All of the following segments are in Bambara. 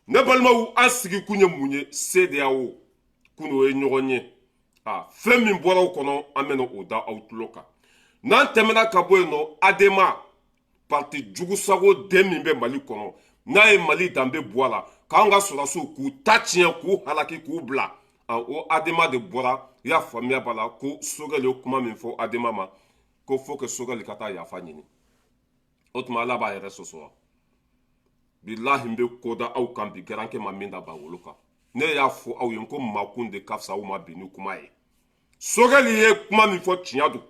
Ne balimaw, an sigi kun ye mun ye? CEDEAO kun, o ye ɲɔgɔn ye. A fɛn min bɔra o kɔnɔ, an bɛna o da aw tulo kan. N'an tɛmɛna ka bɔ yen nɔ, ADEMA, parti jugusago den min bɛ Mali kɔnɔ, n'a ye Mali danbe bɔ a la, k'an ka sɔrɔdasiw k'u ta tiɲɛ, k'u halaki, k'u bila, o ADEMA de bɔra. I y'a faamuya b'a la ko Choguel ye kuma min fɔ ADEMA ma, ko faut que Choguel ka taa yafa ɲini. O tuma Ala b'a yɛrɛ sɔsɔ wa? Bilahi, n bɛ ko da aw kan bi, garankɛ ma min da bawolo kan. Ne y'a fɔ aw ye ko makun de ka fisa aw ma bi ni kuma ye. Choguel ye kuma min fɔ, tiɲɛ don.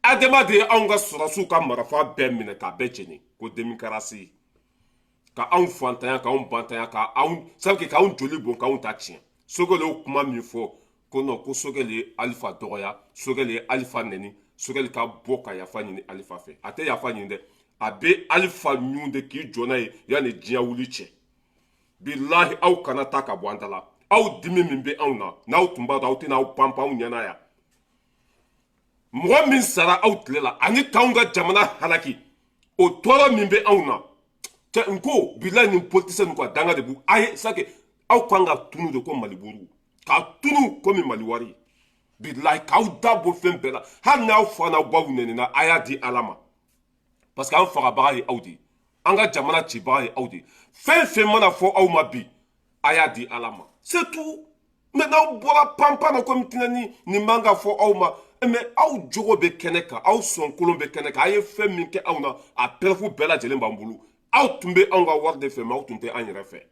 ADEMA de ye anw ka sɔrɔdasiw ka marifa bɛɛ minɛ k'a bɛɛ jeni, ko démocratie, ka anw fantanya, k'anw bantanya, ka anw sabu k'anw joli bɔn, k'anw ta tiɲɛ. Choguel ye kuma min fɔ ko non, ko Choguel ye Alpha dɔgɔya, Choguel ye Alpha nɛni, Choguel ka bɔ ka yafa ɲini Alpha fɛ. A tɛ yafa ɲini dɛ, a bɛ Alpha ɲun de k'i jɔ n'a ye yanni diɲɛ wuli cɛ. Bilahi, aw kana taa ka bɔ an ta la. Aw dimi min bɛ anw na, n'aw tun b'a dɔn, aw tɛna aw panpan anw ɲɛna yan. Mɔgɔ min sara aw tile la ani k'anw ka jamana halaki, o tɔɔrɔ min bɛ anw na cɛ, n ko bilahi, nin politicien ninnu ka danga de b'u a ye sake. Aw kan ka tunu de ko Maliburu, ka tunu komi Mali wari. Bilahi, k'aw da bɔ fɛn bɛɛ la, hali n'aw fa n'aw baw nɛnina, a y'a di Ala ma, parce que an fagabaga ye aw de ye, an ka jamana cibaga ye aw de ye. Fɛn fɛn mana fɔ aw ma bi, a y'a di Ala ma, c'est tout. Mais n'aw bɔra panpan na komi tɛnɛ nin man ka fɔ aw ma, mais aw jogo bɛ kɛnɛ kan, aw sɔnkolon bɛ kɛnɛ kan. A ye fɛn min kɛ anw na, a preuve bɛɛ lajɛlen b'an bolo. Aw tun bɛ anw ka wari de fɛ, mais aw tun tɛ an yɛrɛ fɛ.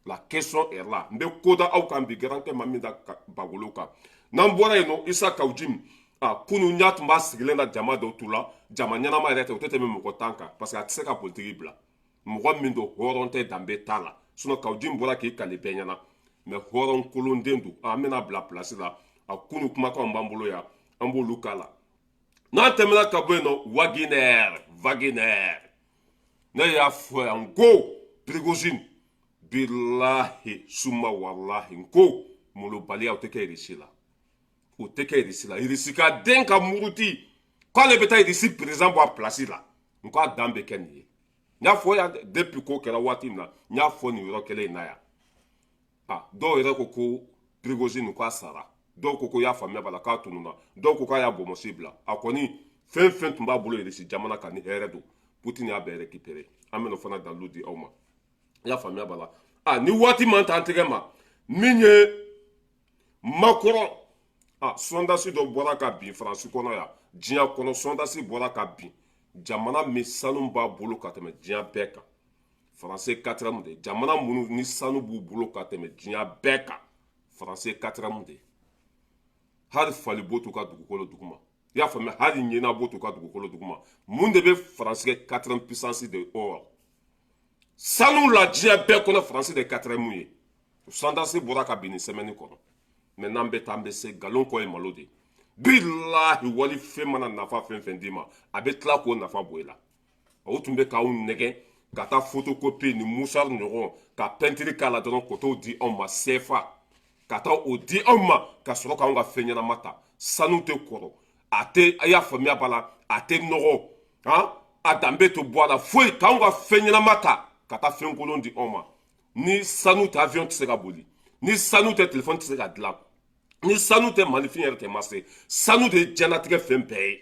La question est là. N bɛ ko da aw kan bi, garankɛ ma min da bagolo kan. N'an bɔra yen nɔ, Issa Kaou Djim, a kunun ɲa tun b'a sigilen na jama dɔw tu la, jama ɲɛnama yɛrɛ tɛ, o tɛ tɛmɛ mɔgɔ 10 kan, parce que a tɛ se ka politiki bila. Mɔgɔ min don, hɔrɔn tɛ, danbe t'a la. Sinon Kaou Djim bɔra k'i kali bɛɛ ɲɛna, mais hɔrɔn kolonden don. An bɛna bila place la. A kunu kumakanw b'an bolo yan, an b'olu k'a la. N'an tɛmɛna ka bɔ yen nɔ, Wagner, Wagner, ne y'a fɔ yan ko Prigozhin, bilahi suma walahi, n ko molobaliya o tɛ kɛ Irisi la, o tɛ kɛ Irisi la. Irisi ka den ka muruti k'ale bɛ taa Irisi président bɔ a place la, n ko a dan bɛ kɛ nin ye. N y'a fɔ yan depuis ko kɛra waati min na, n y'a fɔ nin yɔrɔ kelen in na yan. A dɔw yɛrɛ ko ko Prigozhin k'a sara, dɔw ko ko y'a faamuya b'a la k'a tununna, dɔw ko k'a y'a bɔnmɔsi bila. A kɔni fɛn fɛn tun b'a bolo Irisi jamana kan ni hɛrɛ don, Poutine y'a bɛɛ récupéré. An bɛna o fana dalilu di aw ma. I y'a faamuya b'a la. A ni waati man t'an tɛgɛ ma, min ye Macron, a sondage dɔ bɔra ka bin Faransi kɔnɔ yan, diɲɛ kɔnɔ sondage bɔra ka bin, jamana min sanu b'a bolo ka tɛmɛ diɲɛ bɛɛ kan, Faransi quatrième de. Jamana minnu ni sanu b'u bolo ka tɛmɛ diɲɛ bɛɛ kan, Faransi quatrième de. Hali falibo t'u ka dugukolo duguma, i y'a faamuya, hali ɲɛnabo t'u ka dugukolo duguma. Mun de bɛ Faransi kɛ quatrième puissance de or sanu la diɲɛ bɛɛ kɔnɔ? Faransi de quatrième ye. Sondage bɔra ka bin nin semaine kɔnɔ. Mais n'an bɛ taa, an bɛ se nkalon kɔ ye malo de. Bilahi, wali fɛn mana nafa fɛn fɛn d'i ma, a bɛ tila k'o nafa bɔ i la. O tun bɛ k'anw nɛgɛ ka taa photocopie ni mouchoir ɲɔgɔn ka peinture k'a la dɔrɔn, k'o t'o di anw ma CFA, ka taa o di anw ma ka sɔrɔ k'anw ka fɛn ɲɛnama ta. Sanu tɛ kɔrɔ, a tɛ, a y'a faamuya b'a la, a tɛ nɔgɔ han, a danbe tɛ bɔ a la foyi, k'anw ka fɛn ɲɛnama ta ka taa fɛn kolon di anw ma. Ni sanu tɛ, avion tɛ se ka boli. Ni sanu tɛ, téléphone tɛ se ka dilan. Ni sanu tɛ, malifin yɛrɛ tɛ marcher. Sanu de ye diɲɛlatigɛ fɛn bɛɛ ye.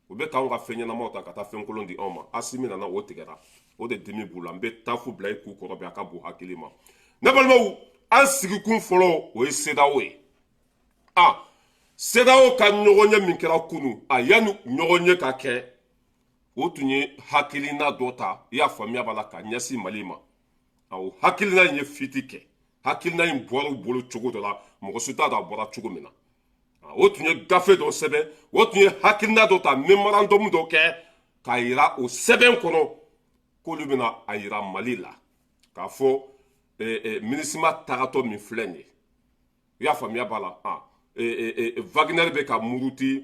U bɛ k'anw ka fɛn ɲɛnamaw ta ka taa fɛn kolon di anw ma. Asimi nana, o tigɛra, o de dimi b'u la. N bɛ taafu bila i k'u kɔrɔ bi, a ka bon hakili ma. Ne balimaw, an sigikun fɔlɔ, o ye CEDEAO ye. A CEDEAO ka ɲɔgɔnye min kɛra kunu, a yanni ɲɔgɔnye ka kɛ, o tun ye hakilina dɔ ta, i y'a faamuya b'a la, ka ɲɛsin Mali ma. O hakilina in ye fuite kɛ. Hakilina in bɔra u bolo cogo dɔ la, mɔgɔ si t'a dɔn a bɔra cogo min na. O tun ye gafe dɔ sɛbɛn, o tun ye hakilina dɔ ta, mémorandum dɔ kɛ k'a yira o sɛbɛn kɔnɔ k'olu bɛna a yira Mali la k'a fɔ MINUSMA tagatɔ min filɛ nin ye, i y'a faamuya b'a la, Wagner bɛ ka muruti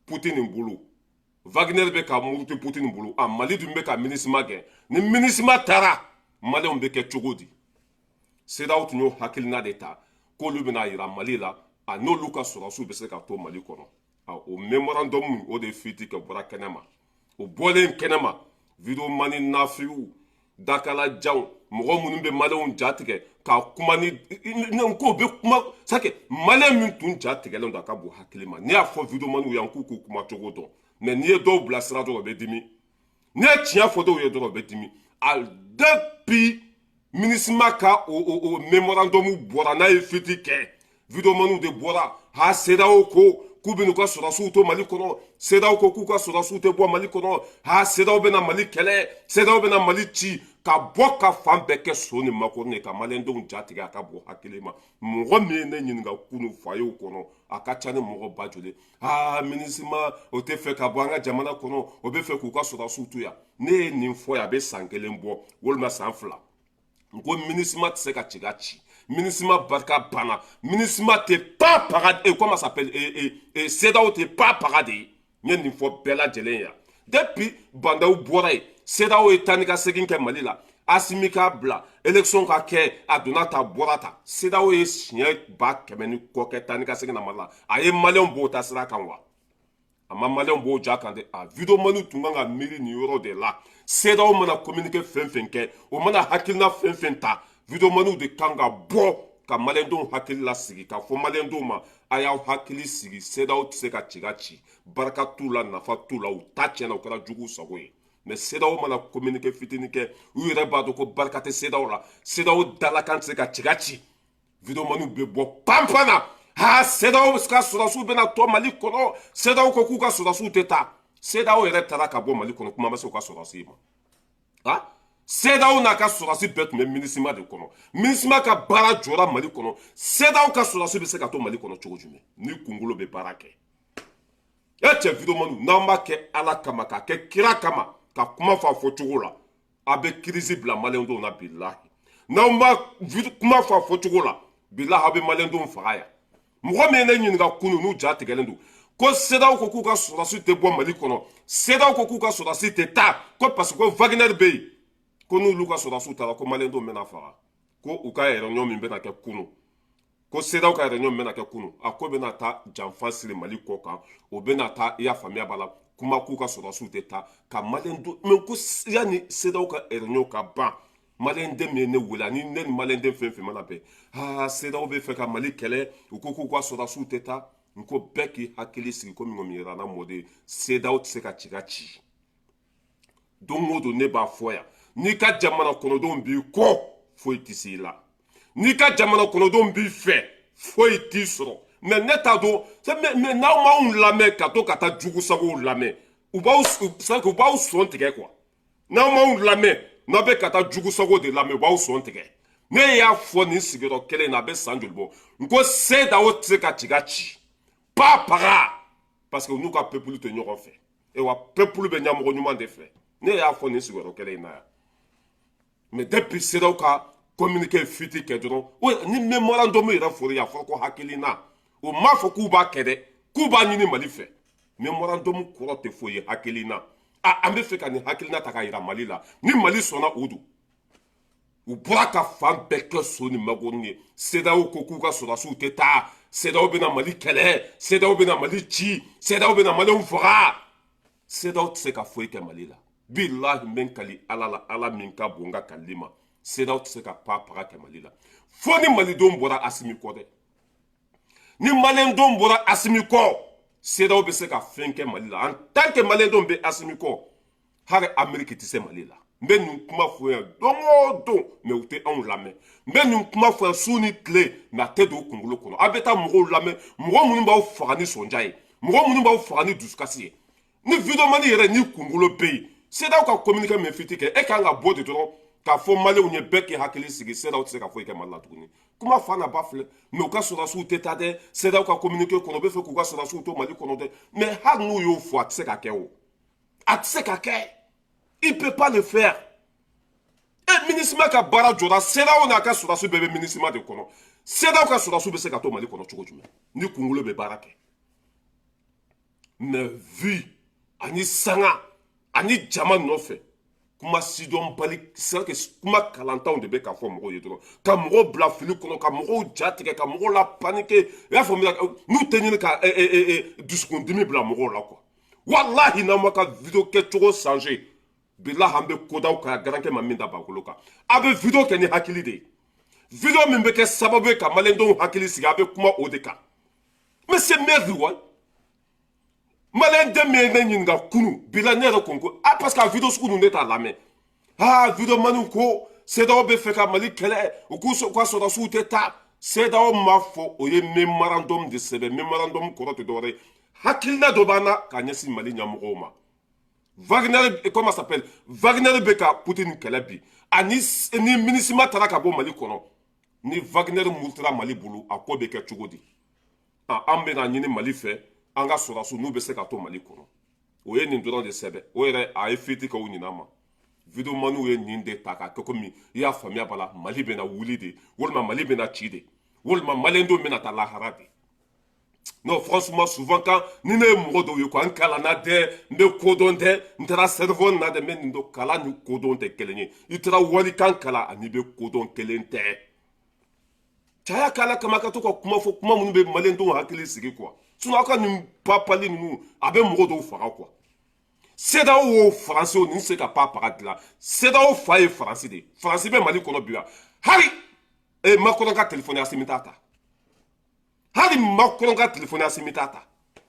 Poutine bolo, Wagner bɛ ka muruti Poutine bolo, a Mali dun bɛ ka MINUSMA gɛn. Ni MINUSMA taara, Maliyɛnw bɛ kɛ cogo di? CEDEAO tun y'o hakilina de ta k'olu bɛna yira Mali la, a n'olu ka sɔrɔdasiw bɛ se ka to Mali kɔnɔ. O mémorandum, o de fuite kɛ, bɔra kɛnɛ ma. O bɔlen kɛnɛ ma, vidéoman nafigiw, dakalajanw. Mɔgɔ minnu bɛ maliyɛnw ja tigɛ ka kuma ni ko bɛ kuma, c'est que maliyɛn min tun ja tigɛlen don, a ka bon hakili ma. N'i y'a fɔ videomaniw yan k'u k'u kuma cogo dɔn, mais n'i ye dɔw bilasira dɔrɔn, u bɛ dimi. N'i ye tiɲɛ fɔ dɔw ye dɔrɔn, u bɛ dimi. A depuis MINUSMA ka o mémorandum bɔra n'a ye fuite kɛ, videomaniw de bɔra. Ha, CEDEAO ko k'u bɛ n'u ka sɔrɔdasiw to Mali kɔnɔ, CEDEAO ko k'u ka sɔrɔdasiw tɛ bɔ Mali kɔnɔ. Ha, CEDEAO bɛna Mali kɛlɛ, CEDEAO bɛna Mali ci, ka bɔ ka fan bɛɛ kɛ so ni makɔrɔni ye, ka maliyɛndenw ja tigɛ. A ka bɔ hakili ma. Mɔgɔ min ye ne ɲininka kunu fayew kɔnɔ, a ka ca ni mɔgɔ 10 000. Aa, MINUSMA o tɛ fɛ ka bɔ an ka jamana kɔnɔ, o bɛ fɛ k'u ka sɔrɔdasiw to yan. Ne ye nin fɔ yan, a bɛ san 1 bɔ walima san 2. N ko MINUSMA tɛ se ka ci ka ci, MINUSMA barika banna, MINUSMA tɛ pas paga, comment ça s'appelle, CEDEAO tɛ pas paga de ye. N ye nin fɔ bɛɛ lajɛlen yan. Depuis Bah N'Daw bɔra yen, CEDEAO ye taa ni ka segin kɛ Mali la. Asimi k'a bila, élection ka kɛ, a donna ta, bɔra ta. CEDEAO ye siɲɛ 100 000 ni kɔ kɛ taa ni ka segin na Mali la. A ye maliyɛnw b'o ta sira kan wa? A ma maliyɛnw b'o ja kan dɛ. A videomaniw tun kan ka miiri nin yɔrɔ de la. CEDEAO mana communiqué fɛn fɛn kɛ, o mana hakilina fɛn fɛn ta, videomaniw de kan ka bɔ ka maliyɛndenw hakili lasigi, k'a fɔ maliyɛndenw ma: a y'aw hakili sigi, CEDEAO tɛ se ka ci ka ci, barika t'u la, nafa t'u la, u ta tiɲɛna, u kɛra juguw sago ye. Mais CEDEAO mana communiqué fitinin kɛ, u yɛrɛ b'a dɔn ko barika tɛ CEDEAO la, CEDEAO dalakan tɛ se ka ci ka ci. Videomaniw bɛ bɔ panpan na. Ha, CEDEAO ka sɔrɔdasiw bɛna to Mali kɔnɔ, CEDEAO ko k'u ka sɔrɔdasiw tɛ taa. CEDEAO yɛrɛ taara ka bɔ Mali kɔnɔ, kuma ma se u ka sɔrɔdasi ma. Ha, CEDEAO n'a ka sɔrɔdasi bɛɛ tun bɛ MINUSMA de kɔnɔ. MINUSMA ka baara jɔra Mali kɔnɔ. CEDEAO ka sɔrɔdasi bɛ se ka to Mali kɔnɔ cogo jumɛn ni kunkolo bɛ baara kɛ? E cɛ, videomaniw, n'aw ma kɛ Ala kama, k'a kɛ kira kama, ka kuma fɔ a fɔcogo la, a bɛ crise bila maliyɛndenw na. Bilahi, n'aw ma kuma fɔ a fɔcogo la, bilahi, aw bɛ maliyɛndenw faga yan. Mɔgɔ min ye ne ɲininka kunun, n'u ja tigɛlen don ko CEDEAO ko k'u ka sɔrɔdasi tɛ bɔ Mali kɔnɔ, CEDEAO ko k'u ka sɔrɔdasi tɛ taa, ko parce que ko Wagner bɛ yen, ko n'olu ka sɔrɔdasiw taara, ko maliyɛndenw bɛna faga, ko u ka réunion min bɛna kɛ kunun, ko CEDEAO ka réunion min bɛna kɛ kunun, a ko bɛna taa janfa siri Mali kɔ kan, o bɛna taa. I y'a faamuya b'a la, kuma k'u ka sɔrɔdasiw tɛ taa ka maliyɛndenw mais ko yanni CEDEAO ka réunion ka ban, maliyɛnden min ye ne wele, ani ne ni maliyɛnden fɛn fɛn mana bɛn, aa, CEDEAO bɛ fɛ ka Mali kɛlɛ, u ko k'u ka sɔrɔdasiw tɛ taa. N ko bɛɛ k'i hakili sigi, komi ŋɔmi yɛrɛ na mɔden, CEDEAO tɛ se ka ci ka ci. Don o don ne b'a fɔ yan, n'i ka jamana kɔnɔdenw b'i kɔ, foyi tɛ se i la. N'i ka jamana kɔnɔdenw b'i fɛ, foyi t'i sɔrɔ. Mais ne t'a dɔn, mais n'aw m'anw lamɛn ka to ka taa jugu sagow lamɛn, u b'aw sɔn tigɛ quoi. N'aw m'anw lamɛn, n'aw bɛ ka taa jugu sago de lamɛn, u b'aw sɔn tigɛ. Ne y'a fɔ nin sigiyɔrɔ kelen na, a bɛ san joli bɔ, n ko CEDEAO tɛ se ka ci ka ci pa paga, parce que n'u ka peuple tɛ ɲɔgɔn fɛ. Wa peuple bɛ ɲɛmɔgɔ ɲuman de fɛ. Ne y'a fɔ nin sigiyɔrɔ kelen in na yan. Mais depuis CEDEAO ka communiqué fuite kɛ dɔrɔn, o ni mémorandum yɛrɛ fɔra yan, a fɔra ko hakilina, o m'a fɔ k'u b'a kɛ dɛ, k'u b'a ɲini Mali fɛ. Mémorandum kɔrɔ tɛ foyi ye, hakilina. A an bɛ fɛ ka nin hakilina ta ka yira Mali la, ni Mali sɔnna, o don. U bɔra ka fan bɛɛ kɛ so ni magoroni ye. CEDEAO ko k'u ka sɔrɔdasiw tɛ taa, CEDEAO bɛna Mali kɛlɛ, CEDEAO bɛna Mali ci, CEDEAO bɛna maliyɛnw faga. CEDEAO tɛ se ka foyi kɛ Mali la. Bilahi, n bɛ n kali Ala la, Ala min ka bon n ka kalili ma, CEDEAO tɛ se ka pa paga kɛ Mali la, fo ni malidenw bɔra Asimi kɔ dɛ. Ni maliyɛndenw bɔra Asimi kɔ, CEDEAO bɛ se ka fɛn kɛ Mali la. En tant que maliyɛndenw bɛ Asimi kɔ, hali Amérique tɛ se Mali la. N bɛ nin kuma fɔ yan don o don, mais u tɛ anw lamɛn. N bɛ nin kuma fɔ yan su ni tile, mais a tɛ don u kunkolo kɔnɔ. Aw bɛ taa mɔgɔw lamɛn, mɔgɔ minnu b'aw faga ni sɔnja ye, mɔgɔ minnu b'aw faga ni dusukasi ye. Ni videomani yɛrɛ ni kunkolo bɛ yen, CEDEAO ka communiqué min fuite kɛ, e kan ka bɔ de dɔrɔn k'a fɔ maliyɛnw ye: bɛɛ k'i hakili sigi, CEDEAO tɛ se ka foyi kɛ Mali la tuguni. Kuma fa na ba filɛ. Mais u ka sɔrɔdasiw tɛ taa dɛ, CEDEAO ka communiqué kɔnɔ, u bɛ fɛ k'u ka sɔrɔdasiw to Mali kɔnɔ dɛ. Mais hali n'u y'o fɔ, a tɛ se ka kɛ o, a tɛ se ka kɛ, il peut pas le faire. E, MINUSMA ka baara jɔra, CEDEAO n'a ka sɔrɔdasiw bɛɛ bɛ MINUSMA de kɔnɔ. CEDEAO ka sɔrɔdasiw bɛ se ka to Mali kɔnɔ cogo jumɛn ni kunkolo bɛ baara kɛ? Mais vu ani sanga ani jama nɔfɛ, kuma sidɔnbali, c'est que kuma kalantanw de bɛ ka fɔ mɔgɔw ye dɔrɔn, ka mɔgɔw bila fili kɔnɔ, ka mɔgɔw ja tigɛ, ka mɔgɔw la paniquer. I y'a faamuya, n'u tɛ ɲini ka dusukundimi bila mɔgɔw la quoi. Walahi, n'aw ma ka vidéo kɛcogo changer. Bilahi, an bɛ ko d'aw kan, garankɛ ma min da bakolo kan. A bɛ vidéo kɛ ni hakili de ye, vidéo min bɛ kɛ sababu ye ka maliyɛndenw hakili sigi, a bɛ kuma o de kan. Mais c'est merde wa. Maliyɛnden min ye ne ɲininka kunu bila, ne yɛrɛ ko ko ah, parce que a vidéo sugu ninnu, ne t'a lamɛn. Ah, vidéo maniw ko CEDEAO bɛ fɛ ka Mali kɛlɛ, u k'u ka sɔrɔdasiw tɛ taa. CEDEAO m'a fɔ, o ye mémorandum de sɛbɛn. Mémorandum kɔrɔ tɛ dɔwɛrɛ ye, hakilina dɔ b'an na ka ɲɛsin Mali ɲɛmɔgɔw ma. Wagner, comment ça s'appelle, Wagner bɛ ka Poutine kɛlɛ bi. Ani ni MINUSMA taara ka bɔ Mali kɔnɔ, ni Wagner murutira Mali bolo, a ko bɛ kɛ cogo di? An bɛna ɲini Mali fɛ, an ka sɔrɔdasiw n'u bɛ se ka to Mali kɔnɔ. O ye nin dɔrɔn de sɛbɛn. O yɛrɛ, a ye fuite kɛ o ɲinan ma. Videomaniw ye nin de ta k'a kɛ komi, i y'a faamuya b'a la, Mali bɛna wuli de, walima Mali bɛna ci de, walima maliyɛndenw bɛna taa lahara de. Non, franchement, souvent quand ni ne ye mɔgɔ dɔw ye quoi, n kalanna dɛ, n bɛ kodɔn dɛ, n taara cerveau na dɛ, n bɛ nin dɔn. Kalan ni kodɔn tɛ kelen ye. I taara walikan kalan ani bɛ kodɔn, kelen tɛ. Caya k'ala kama ka to ka kuma fɔ, kuma minnu bɛ maliyɛndenw hakili sigi quoi. Sinon aw ka nin papali ninnu, a bɛ mɔgɔ dɔw faga quoi. CEDEAO wo, Faransi o, nin se ka pa paga dilan. CEDEAO fa ye Faransi de ye. Faransi bɛ Mali kɔnɔ bi wa? Hali Macron ka téléphone, Asimi t'a ta. Hali Macron ka téléphone, Asimi t'a ta.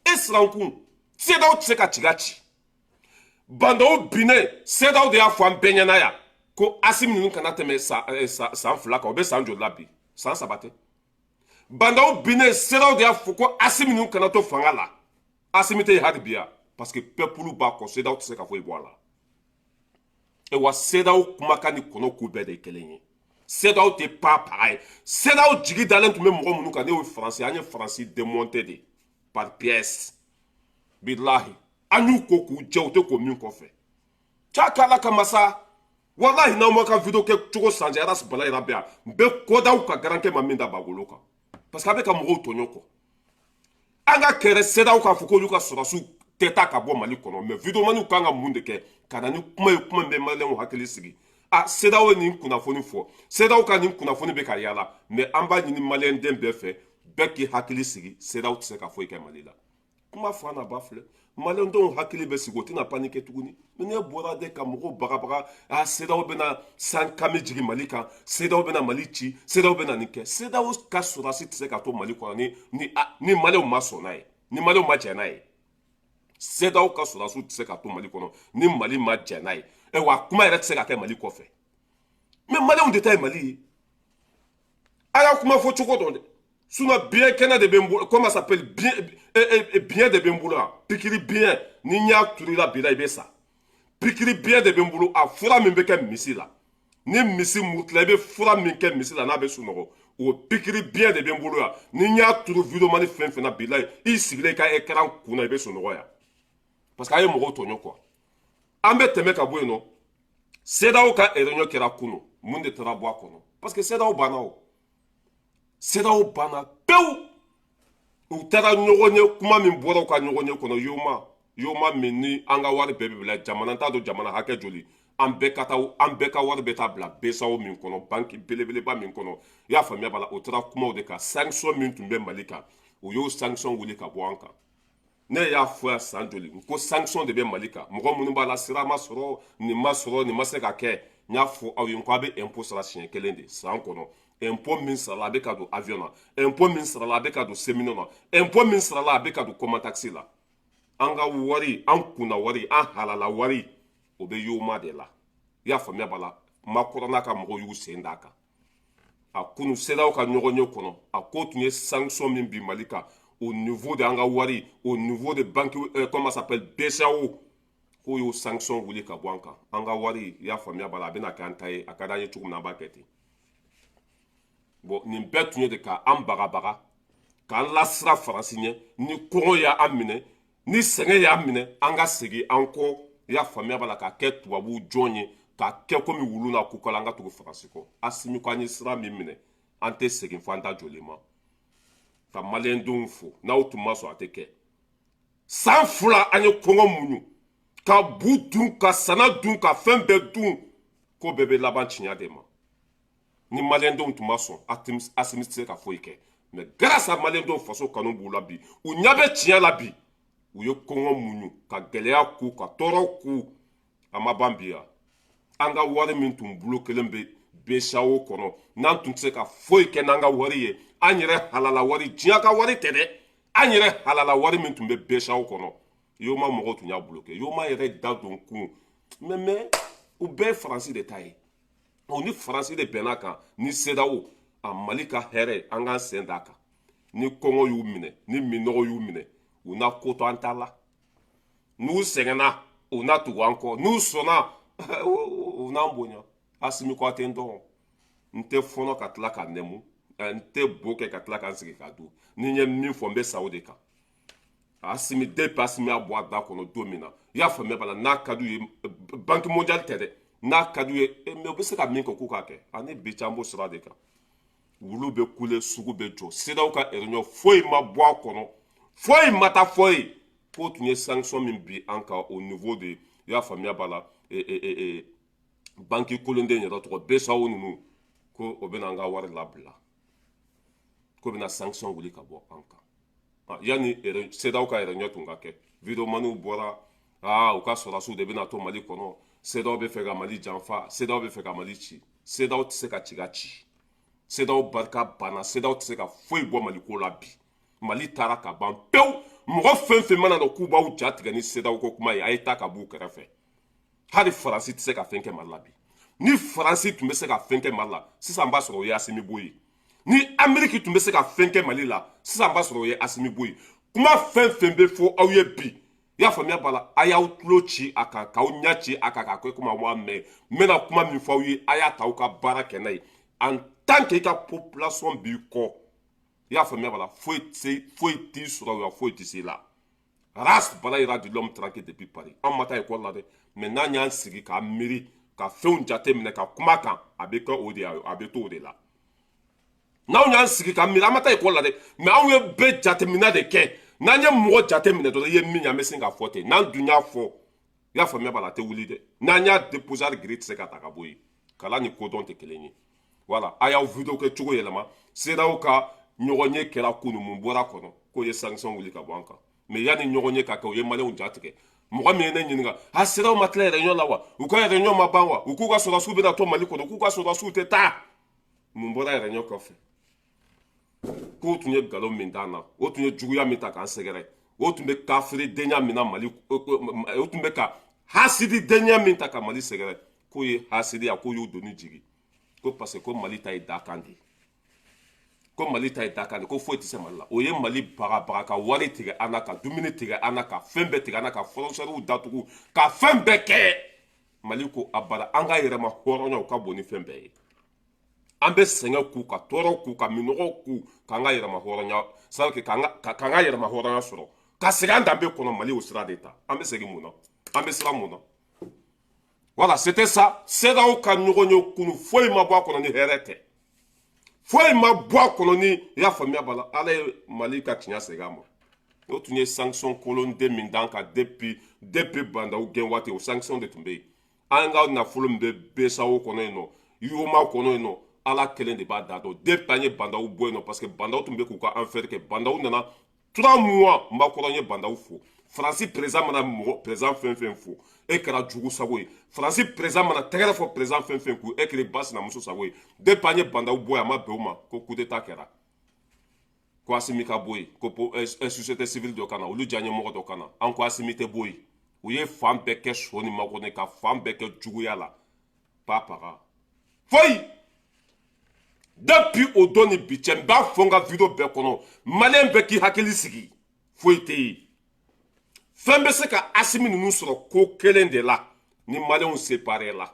E sirankun, CEDEAO tɛ se ka ci ka ci. Bah N'Daw binnen, CEDEAO de y'a fɔ an bɛɛ ɲɛna yan ko Asimi ninnu kana tɛmɛ san 2 kan. O bɛ san joli la bi? San 3 tɛ. Bah N'Daw binnen, CEDEAO de y'a fɔ ko Asimi ninnu kana to fanga la. Asimi tɛ yen hali bi yan, parce que peuple b'a kɔ. CEDEAO tɛ se ka foyi bɔ a la. E wa, CEDEAO kumakan ni kɔnɔ k'u bɛɛ de ye kelen ye. CEDEAO tɛ pa paga ye. CEDEAO jigi dalen tun bɛ mɔgɔ minnu kan, ne y'o Faransi. An ye Faransi démonté de par pièce. Bilahi, an y'u ko k'u jɛ, u tɛ ko min kɔfɛ. Ca k'ala kama sa, walahi, n'aw ma ka vidéo kɛ cogo changer, Aras Bala yɛrɛ bɛ yan, n bɛ kɔdaw ka garankɛ ma min da bagolo kan, parce que a bɛ ka mɔgɔw tɔɲɔ kɔ. An ka kɛrɛ CEDEAO k'a fɔ k'olu ka sɔrɔdasiw tɛ taa ka bɔ Mali kɔnɔ. Mais videomaniw kan ka mun de kɛ? Ka na ni kuma ye, kuma min bɛ maliyɛnw hakili sigi. A CEDEAO ye nin kunnafoni fɔ, CEDEAO ka nin kunnafoni bɛ ka yala, mais an b'a ɲini maliyɛnden bɛɛ fɛ, bɛɛ k'i hakili sigi, CEDEAO tɛ se ka foyi kɛ Mali la. Kuma fa n'a ba filɛ, maliyɛndenw hakili bɛ sigi, o tɛna paniquer tuguni. Mais ne bɔra de ka mɔgɔw bagabaga. A CEDEAO bɛna san kami jigin Mali kan, CEDEAO bɛna Mali ci, CEDEAO bɛna nin kɛ. CEDEAO ka sɔrɔdasi tɛ se ka to Mali kɔnɔ ni maliyɛnw ma sɔn n'a ye, ni maliyɛnw ma jɛn n'a ye. CEDEAO ka sɔrɔdasiw tɛ se ka to Mali kɔnɔ ni Mali ma jɛn n'a ye. Wa kuma yɛrɛ tɛ se ka kɛ Mali kɔfɛ. Mais maliyɛnw de ta ye Mali ye. A y'a kuma fɔ cogo dɔn dɛ. Sinon biɲɛ kɛnɛ de bɛ n bolo, comment ça s'appelle, biɲɛ, biɲɛ de bɛ n bolo yan. Pikiri biɲɛ, ni n y'a turu i la bi la, i bɛ sa. Pikiri biɲɛ de bɛ n bolo. A fura min bɛ kɛ misi la, ni misi murutila, i bɛ fura min kɛ misi la n'a bɛ sunɔgɔ, o pikiri biɲɛ de bɛ n bolo yan. Ni n y'a turu videomani fɛn fɛn na bi la, i sigilen i ka écran kunna, i bɛ sunɔgɔ yan, parce que a ye mɔgɔw tɔɲɔ quoi. An bɛ tɛmɛ ka bɔ yen nɔ. CEDEAO ka réunion kɛra kunun. Mun de taara bɔ a kɔnɔ? Parce que CEDEAO banna o, CEDEAO banna pewu. U taara ɲɔgɔn ye, kuma min bɔra u ka ɲɔgɔn ye kɔnɔ, yoma yoma min ni an ka wari bɛɛ bɛ bila jamana, t'a dɔn jamana hakɛ joli, an bɛɛ ka taa, an bɛɛ ka wari bɛ taa bila BCEAO min kɔnɔ, banque belebeleba min kɔnɔ, i y'a faamuya b'a la. O taara kumaw de kan. Sanction min tun bɛ Mali kan, o y'o sanction wuli ka bɔ an kan. Ne y'a fɔ yan san joli, n ko sanction de bɛ Mali kan. Mɔgɔ minnu b'a la, sira ma sɔrɔ, nin ma sɔrɔ, nin ma se ka kɛ. N y'a fɔ aw ye, n ko a bɛ impôt sara siɲɛ kelen de san kɔnɔ. Impôt min sarala, a bɛ ka don avion na. Impôt min sarala, a bɛ ka don cheminot na. Impôt min sarala, a bɛ ka don Comatex la. An ka wari, an kunna wari, an halala wari, o bɛ yoma de la. I y'a faamuya b'a la. Macron n'a ka mɔgɔw y'u sen d'a kan. A kunu CEDEAO ka ɲɔgɔn ye kɔnɔ, a ko tun ye sanction min bi Mali kan au niveau de an ka wari, au niveau de banque, comment ça s'appelle, BCEAO, k'o y'o sanction wuli ka bɔ an kan. An ka wari, i y'a faamuya b'a la, a bɛna kɛ an ta ye. A ka d'an ye cogo min na, an b'a kɛ ten. Bon, nin bɛɛ tun ye de k'an bagabaga, k'an lasira Faransi ɲɛ. Ni kɔngɔ y'an minɛ, ni sɛgɛn y'an minɛ, an ka segin an kɔ, i y'a faamuya b'a la, k'a kɛ tubabu jɔn ye, k'a kɛ komi wulu n'a kukala, an ka tugu Faransi kɔ. Asimi ko an ye sira min minɛ, an tɛ segin fo an ta joli ma. Ka maliyɛndenw fo, n'aw tun ma sɔn, a tɛ kɛ. San 2 an ye kɔngɔ muɲu, ka bu dun, ka sana dun, ka fɛn bɛɛ dun. Ko bɛɛ bɛ laban tiɲɛ de ma. Ni maliyɛndenw tun ma sɔn, Asimi tɛ se ka foyi kɛ. Mais grâce à maliyɛndenw, faso kanu b'u la bi, u ɲɛ bɛ tiɲɛ la bi. U ye kɔngɔ muɲu, ka gɛlɛya ku, ka tɔɔrɔ ku. A ma ban bi yan. An ka wari min tun bloquélen bɛ BCEAO kɔnɔ, n'an tun tɛ se ka foyi kɛ n'an ka wari ye, an yɛrɛ halala wari, diɲɛ ka wari tɛ dɛ, an yɛrɛ halala wari min tun bɛ BCEAO kɔnɔ, UEMOA mɔgɔw tun y'a bloqué. UEMOA yɛrɛ da don kun, mais u bɛɛ ye Faransi de ta ye. O ni Faransi de bɛnna kan ni CEDEAO. A Mali ka hɛrɛ, an k'an sen d'a kan. Ni kɔngɔ y'u minɛ, ni minɔgɔ y'u minɛ, u na ko to an ta la. N'u sɛgɛnna, u na tugu an kɔ. N'u sɔnna, u n'an bonya. Asimi ko a tɛ n dɔn, n tɛ fɔnɔ ka tila ka nɛmu, n tɛ bo kɛ ka tila ka n sigi ka dun. Ni n ye min fɔ, n bɛ sa o de kan. Asimi, depuis Asimi y'a bɔ a da kɔnɔ don min na, i y'a faamuya b'a la, n'a ka d'u ye, Banque mondiale tɛ dɛ, n'a ka d'u ye, mais u bɛ se ka min kɛ, k'u k'a kɛ. Ani bi cɛ, an b'o sira de kan. Wulu bɛ kule, sugu bɛ jɔ. CEDEAO ka réunion, foyi ma bɔ a kɔnɔ, foyi ma taa fɔ yen k'o tun ye sanction min bi an kan au niveau de, i y'a faamuya b'a la, banque kolonden yɛrɛ tɔgɔ BCEAO ninnu, ko o bɛna an ka wari labila, ko bɛna sanction wuli ka bɔ an kan. Yanni CEDEAO ka réunion tun ka kɛ, videomaniw bɔra, aa, u ka sɔrɔdasiw de bɛna to Mali kɔnɔ, CEDEAO bɛ fɛ ka Mali janfa, CEDEAO bɛ fɛ ka Mali ci. CEDEAO tɛ se ka ci ka ci. CEDEAO barika banna. CEDEAO tɛ se ka foyi bɔ Mali ko la bi. Mali taara ka ban pewu. Mɔgɔ fɛn fɛn mana na k'u b'aw ja tigɛ ni CEDEAO ko kuma ye, a ye taa ka b'u kɛrɛfɛ. Hali Faransi tɛ se ka fɛn kɛ Mali la bi. Ni Faransi tun bɛ se ka fɛn kɛ Mali la sisan, b'a sɔrɔ o ye Asimi bɔ ye. Ni Ameriki tun bɛ se ka fɛn kɛ Mali la sisan, b'a sɔrɔ o ye Asimi bɔ ye. Kuma fɛn fɛn bɛ fɔ aw ye bi, i y'a faamuya b'a la, a y'aw tulo ci a kan, k'aw ɲɛ ci a kan, k'a kɛ komi aw m'a mɛn. N bɛna kuma min fɔ aw ye, a y'a ta aw ka baara kɛ n'a ye. En tant que i ka population b'i kɔ, i y'a faamuya b'a la, foyi tɛ se, foyi t'i sɔrɔ wa, foyi tɛ se i la. Ras Bala yira de l'homme tranquille depuis Paris. An ma taa école la dɛ, mais n'an y'an sigi k'an miiri, ka fɛnw jate minɛ, ka kuma kan, a bɛ kɛ o de ye, a bɛ to o de la. N'anw y'an sigi ka miiri, an ma taa école la dɛ, mais anw ye bɛɛ jateminɛ de kɛ. N'an ye mɔgɔ jate minɛ dɔrɔn, i ye min ye, an bɛ sin k'a fɔ ten. N'an dun y'a fɔ, i y'a faamuya b'a la, a tɛ wuli dɛ. N'an y'a déposé, hali giri tɛ se ka ta ka bɔ yen. Kalan ni kodɔn tɛ kelen ye. Voilà, a y'aw vidéo kɛ cogo yɛlɛma. CEDEAO ka ɲɔgɔn ye kɛra kunun, mun bɔra kɔnɔ? K'o ye sanction wuli ka bɔ an kan. Mais yanni ɲɔgɔn ye ka kɛ, u ye Maliyɛnw ja tigɛ. Mɔgɔ min ye ne ɲininka, a CEDEAO ma tila réunion la wa? U ka réunion ma ban wa? U k'u ka sɔrɔdasiw bɛna to Mali kɔnɔ, k'u ka sɔrɔdasiw tɛ taa. Mun bɔra réunion kɔfɛ? K'o tun ye nkalon min d'an na, o tun ye juguya min ta k'an sɛgɛrɛ, o tun bɛ kafiridenya min na Mali, o tun bɛ ka hasididenya min ta ka Mali sɛgɛrɛ, k'o ye hasidiya, k'o y'u doni jigi, ko parce que ko Mali ta ye dakan de ye, ko Mali ta ye dakan de, ko foyi tɛ se Mali la. O ye Mali bagabaga, ka wari tigɛ an na, ka dumuni tigɛ an na, ka fɛn bɛɛ tigɛ an na, ka frontières datugu, ka fɛn bɛɛ kɛ. Mali ko abada, an ka yɛrɛma hɔrɔnya o ka bon ni fɛn bɛɛ ye. An bɛ sɛgɛn k'u ka tɔɔrɔ k'u ka minɔgɔ k'u k'an ka yɛrɛma hɔrɔnya, c'est k'an ka yɛrɛma hɔrɔnya sɔrɔ, ka segin an danbe kɔnɔ. Mali o sira de ta. An bɛ segin mun na? An bɛ siran mun na? Voilà, c'était ça. CEDEAO ka ɲɔgɔn ye kunu, foyi ma bɔ a kɔnɔ ni hɛrɛ tɛ, foyi ma bɔ a kɔnɔ ni, i y'a faamuya b'a la, Ala ye Mali ka tiɲɛ segin a ma. O tun ye sanction kolonden min d'an kan depuis Bandaw gɛn waati, o sanction de tun bɛ yen. An ka nafolo min bɛ BCEAO kɔnɔ yen nɔ, UEMOA kɔnɔ yen nɔ, Ala kelen de b'a da dɔn. Depuis an ye Bandaw bɔ yen nɔ, parce que Bandaw tun bɛ k'u ka affaire kɛ. Bandaw nana 3 mois, Macron ye Bandaw fo. Faransi président mana mɔgɔ président fɛn fɛn fo, e kɛra jugu sago ye. Faransi président mana tɛgɛrɛ fɔ président fɛn fɛn kun, e kɛra ba sinamuso sago ye. Depuis an ye Bandaw bɔ yen, a ma bɛn o ma, ko coup d'état kɛra, ko Asimi ka bɔ yen, ko société civile dɔ ka na, olu diya ɲɛmɔgɔ dɔ ka na. An ko Asimi tɛ bɔ yen. U ye fan bɛɛ kɛ sɔ ni makɔnɔ, ka fan bɛɛ kɛ juguya la, pa paga foyi. Depuis o don ni bi cɛ, n b'a fɔ n ka vidéo bɛɛ kɔnɔ, Maliyɛn bɛɛ k'i hakili sigi, foyi tɛ yen. Fɛn bɛ se ka Asimi ninnu sɔrɔ ko kelen de la: ni Maliyɛnw séparé la,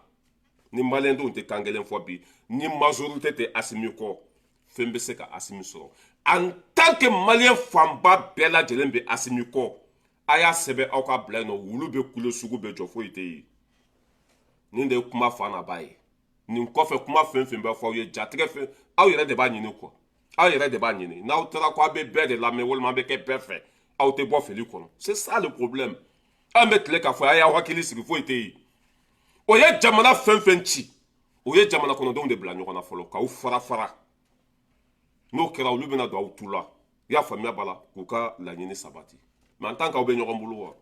ni Maliyɛndenw tɛ kan kelen fɔ bi, ni majorité tɛ Asimi kɔ, fɛn bɛ se ka Asimi sɔrɔ. En tant que Maliyɛn fanba bɛɛ lajɛlen bɛ Asimi kɔ, a y'a sɛbɛn aw ka bila yen nɔ, wulu bɛ kule, sugu bɛ jɔ, foyi tɛ yen. Nin de ye kuma fa n'a ba ye. Nin kɔfɛ, kuma fɛn fɛn bɛ fɔ aw ye, jatigɛ fɛn, aw yɛrɛ de b'a ɲini quoi, aw yɛrɛ de b'a ɲini. N'aw taara ko aw bɛ bɛɛ de lamɛn, walima an bɛ kɛ bɛɛ fɛ, aw tɛ bɔ fili kɔnɔ. C'est ça le problème. An bɛ tile k'a fɔ a y'aw hakili sigi, foyi tɛ yen. O ye jamana fɛn fɛn ci, o ye jamana kɔnɔdenw de bila ɲɔgɔn na fɔlɔ, k'aw fara fara. N'o kɛra, olu bɛna don aw tu la, i y'a faamuya b'a la, k'u ka laɲini sabati. Mais en tant qu'aw bɛ ɲɔgɔn bolo wa,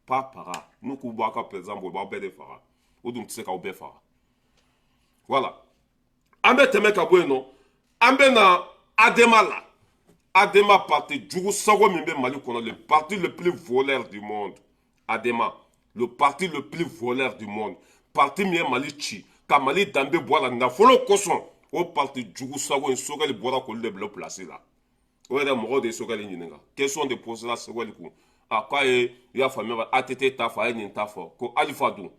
pa paga, n'u k'u bɔ aw ka président bɔ, u b'aw bɛɛ de faga. O dun tɛ se k'aw bɛɛ faga. Voilà, an bɛ tɛmɛ ka bɔ yen nɔ, an bɛ na Adema la. Adema, parti jugu sago min bɛ Mali kɔnɔ, le parti le plus voleur du monde. Adema, le parti le plus voleur du monde, parti min ye Mali ci ka Mali danbe bɔ a la nafolo kosɔn, o parti jugu sago in, Choguel bɔra k'olu de bila place la. O yɛrɛ mɔgɔw de ye Choguel ɲininka, question de posera Choguel kun. A k'a ye, i y'a faamuya, ATT ta fɔ, a ye nin ta fɔ, ko Alifa dun,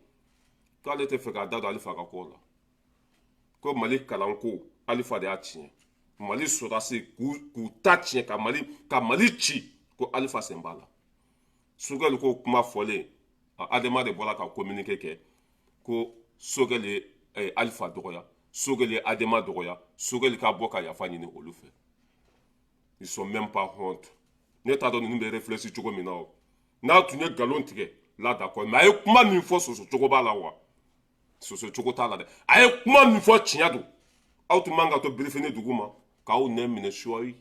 k'ale tɛ fɛ k'a da don Alifa ka ko la, ko Mali kalanko, Alifa de y'a tiɲɛ, Mali sɔrɔdasi k'u ta tiɲɛ, ka Mali ci, ko Alifa sen b'a la. Choguel ko kuma fɔlen, Adema de bɔra ka communiqué kɛ ko Choguel ye Alifa dɔgɔya, Choguel ye Adema dɔgɔya, Choguel ka bɔ ka yafa ɲini olu fɛ. Ils sont même pas honte. Ne t'a dɔn ninnu bɛ réfléchir cogo min na. O n'a tun ye nkalon tigɛ la, d'accord, mais a ye kuma min fɔ, sɔsɔ cogo b'a la wa? Sɔsɔ cogo t'a la dɛ. A ye kuma min fɔ, tiɲɛ don. Aw tun man ka to birifini dugu ma k'aw nɛn minɛ suwayi.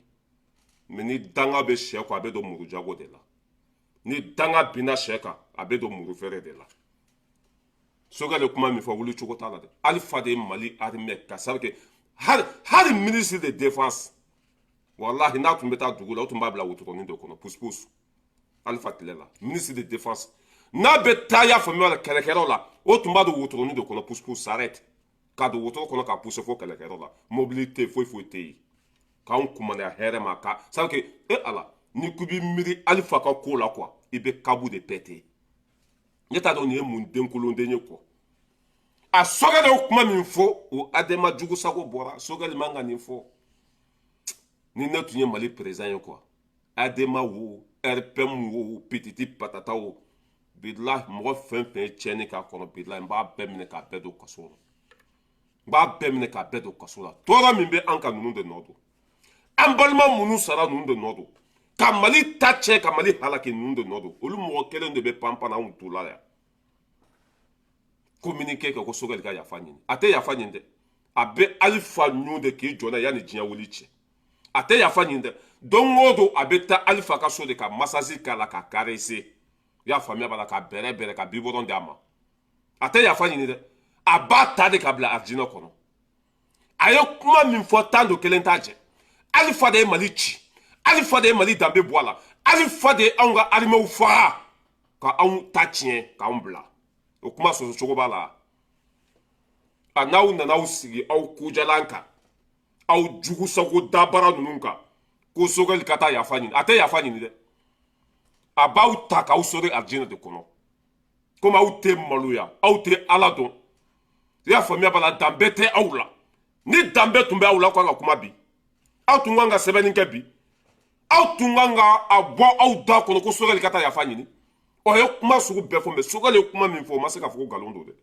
Mais ni danga bɛ sɛ kɔ, a bɛ don muru jago de la. Ni danga binna sɛ kan, a bɛ don muru fɛrɛ de la. Choguel ye kuma min fɔ, wuli cogo t'a la dɛ. Alifa de ye Mali armée ka sabu kɛ hali ministre de défense, walahi, n'a tun bɛ taa dugu la, o tun b'a bila wotoronin de kɔnɔ, pousse-pousse. Alifa tile la, ministre de défense, n'a bɛ taa, y'a faamuya la, kɛlɛkɛyɔrɔ la, o tun b'a don wotoronin de kɔnɔ, pousse-pousse s'arrête, k'a don wotoro kɔnɔ k'a pousser fo kɛlɛkɛyɔrɔ la. Mobili tɛ yen, foyi foyi tɛ yen. K'anw kumana hɛrɛ ma ka sabu kɛ e ala. Ni ko b'i miiri Alifa ka ko la quoi, i bɛ kabu de pɛte. Ne t'a dɔn nin ye mun denkolonden ye quoi. A Choguel ye kuma min fɔ, o Adema jugu sago bɔra. Choguel man ka nin fɔ. Ni ne tun ye Mali président ye quoi, Adema wo, RPM wo, pititi patata wo, bilahi, mɔgɔ fɛn fɛn ye tiɲɛni k'a kɔnɔ, bilahi, n b'a bɛɛ minɛ k'a bɛɛ don kaso la. N b'a bɛɛ minɛ k'a bɛɛ don kaso la. Tɔɔrɔ min bɛ an kan, ninnu de nɔ don. An balima minnu sara, ninnu de nɔ don. Ka Mali ta tiɲɛ, ka Mali halaki, ninnu de nɔ don. Olu mɔgɔ kelen de bɛ panpan anw tu la yan, communiqué kɛ ko Choguel ka yafa ɲini. A tɛ yafa ɲini dɛ. A bɛ Alifa ɲun de k'i jɔ n'a ye yanni diɲɛ wuli cɛ. A tɛ yafa ɲini dɛ. Don o don, a bɛ taa Alifa ka so de ka massage k'a la, ka caresser, i y'a faamuya b'a la, ka bɛrɛ bɛrɛ, ka biberon d'a ma. A tɛ yafa ɲini dɛ. A b'a ta de ka bila arijinɛ kɔnɔ. A ye kuma min fɔ, tan don kelen t'a jɛ. Alifa de ye Mali ci, Alifa de ye Mali danbe bɔ a la, Alifa de ye anw ka armées faga ka anw ta tiɲɛ, k'anw bila. O kuma sɔsɔ cogo b'a la. A n'aw nana aw sigi aw kojalan kan, aw jugu sago dabara ninnu kan, ko Choguel ka taa yafa ɲini. A tɛ yafa ɲini dɛ. A b'aw ta k'aw sɔrɔ arijinɛ de kɔnɔ. Komi aw tɛ maloya, aw tɛ Ala dɔn, i y'a faamuya b'a la, danbe tɛ aw la. Ni danbe tun bɛ aw la, aw kan ka kuma bi, aw tun kan ka sɛbɛnni kɛ bi, aw tun kan ka a bɔ aw da kɔnɔ ko Choguel ka taa yafa ɲini. O ye kuma sugu bɛɛ fɔ, mais Choguel ye kuma min fɔ, o ma se ka fɔ ko nkalon don dɛ.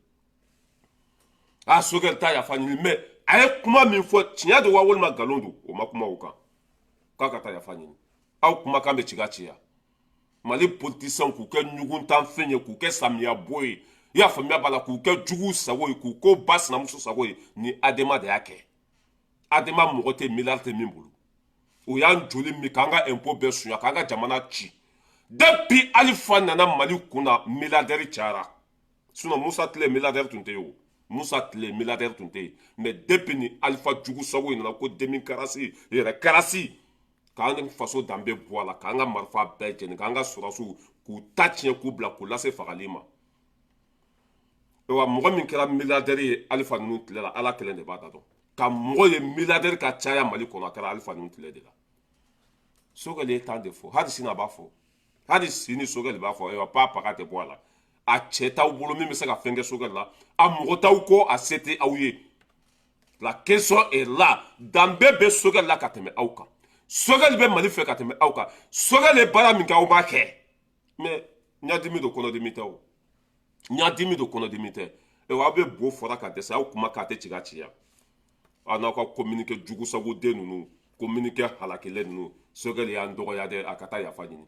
A Choguel ta yafa ɲini, mais a ye kuma min fɔ, tiɲɛ don wa walima nkalon don, o ma kuma o kan k'a ka taa yafa ɲini. Aw kumakan bɛ ci ka ci ya. Mali politiciens k'u kɛ ɲuguntanfɛn ye, k'u kɛ samiya bo ye, i y'a faamuya b'a la, k'u kɛ jugu sago ye, k'u ko ba sinamuso sago ye. Ni Adema de y'a kɛ. Adema mɔgɔ tɛ miliyari tɛ min bolo, o y'an joli min k'an ka impôt bɛɛ sunya, k'an ka jamana ci. Depuis Alifa nana Mali kun na, milliardaire cayara. Sinon Musa tile, milliardaire tun tɛ yen. O Musa tile, milliardaire tun tɛ yen. Mais depuis ni Alifa jugu sago in nana, ko démocratie yɛrɛ karasi, k'an faso danbe bɔ a la, k'an ka marifa bɛɛ jɛni, k'an ka sɔrɔdasiw k'u ta tiɲɛ, k'u bila k'u lase fagali ma. Wa mɔgɔ min kɛra milliardaire ye Alifa ninnu tile la, Ala kelen de b'a da dɔn. Ka mɔgɔ ye milliardaire ka caya Mali kɔnɔ, a kɛra Alifa ninnu tile de la. Choguel ye tan de fɔ. Hali sini a b'a fɔ, hali sini Choguel b'a fɔ. Ayiwa, pa paga tɛ bɔ a la. A cɛ t'aw bolo min bɛ se ka fɛn kɛ Choguel la. A mɔgɔ t'aw kɔ, a se tɛ aw ye. La question est là: danbe bɛ Choguel la ka tɛmɛ aw kan. Choguel bɛ Mali fɛ ka tɛmɛ aw kan. Choguel ye baara min kɛ, aw b'a kɛ. Mais ɲadimi don, kɔnɔdimi tɛ. O ɲadimi don, kɔnɔdimi tɛ. Ayiwa, aw bɛ bo fɔra ka dɛsɛ, aw kuma k'a tɛ ci ka ci ya. Aw n'aw ka communiqué jugusagoden ninnu, communiqué halakilen ninnu. Choguel y'an dɔgɔya dɛ. A ka taa yafa ɲini.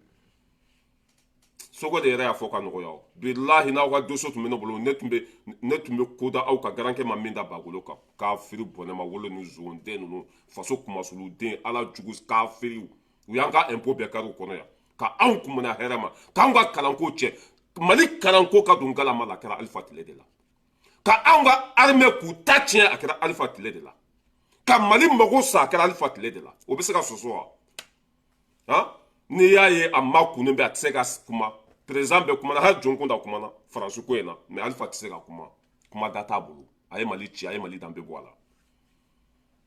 Choguel yɛrɛ y'a fɔ ka nɔgɔya. O bilahi, n'aw ka dossier tun bɛ ne bolo, ne tun bɛ ko da aw ka garankɛ ma min da bagolo kan, k'a firi bɔnɛ ma wolo ni zonden ninnu, faso kumasuluden, Ala jugu kafiriw. U y'an ka impôt bɛɛ kari u kɔnɔ yan, ka anw kunbɛnna hɛrɛ ma, k'anw ka kalanko cɛ. Mali kalanko ka don galama la, a kɛra Alifa tile de la. Ka anw ka armée k'u ta tiɲɛ, a kɛra Alifa tile de la. Ka Mali mago sa, a kɛra Alifa tile de la. O bɛ se ka sɔsɔ wa? Han, n'i y'a ye a ma kunnen bɛ, a tɛ se ka kuma. Président bɛ kuma na, hali Jonkunda kumana Faransi ko in na, mais Alifa tɛ se ka kuma, kuma da t'a bolo. A ye Mali ci, a ye Mali danbe bɔ a la.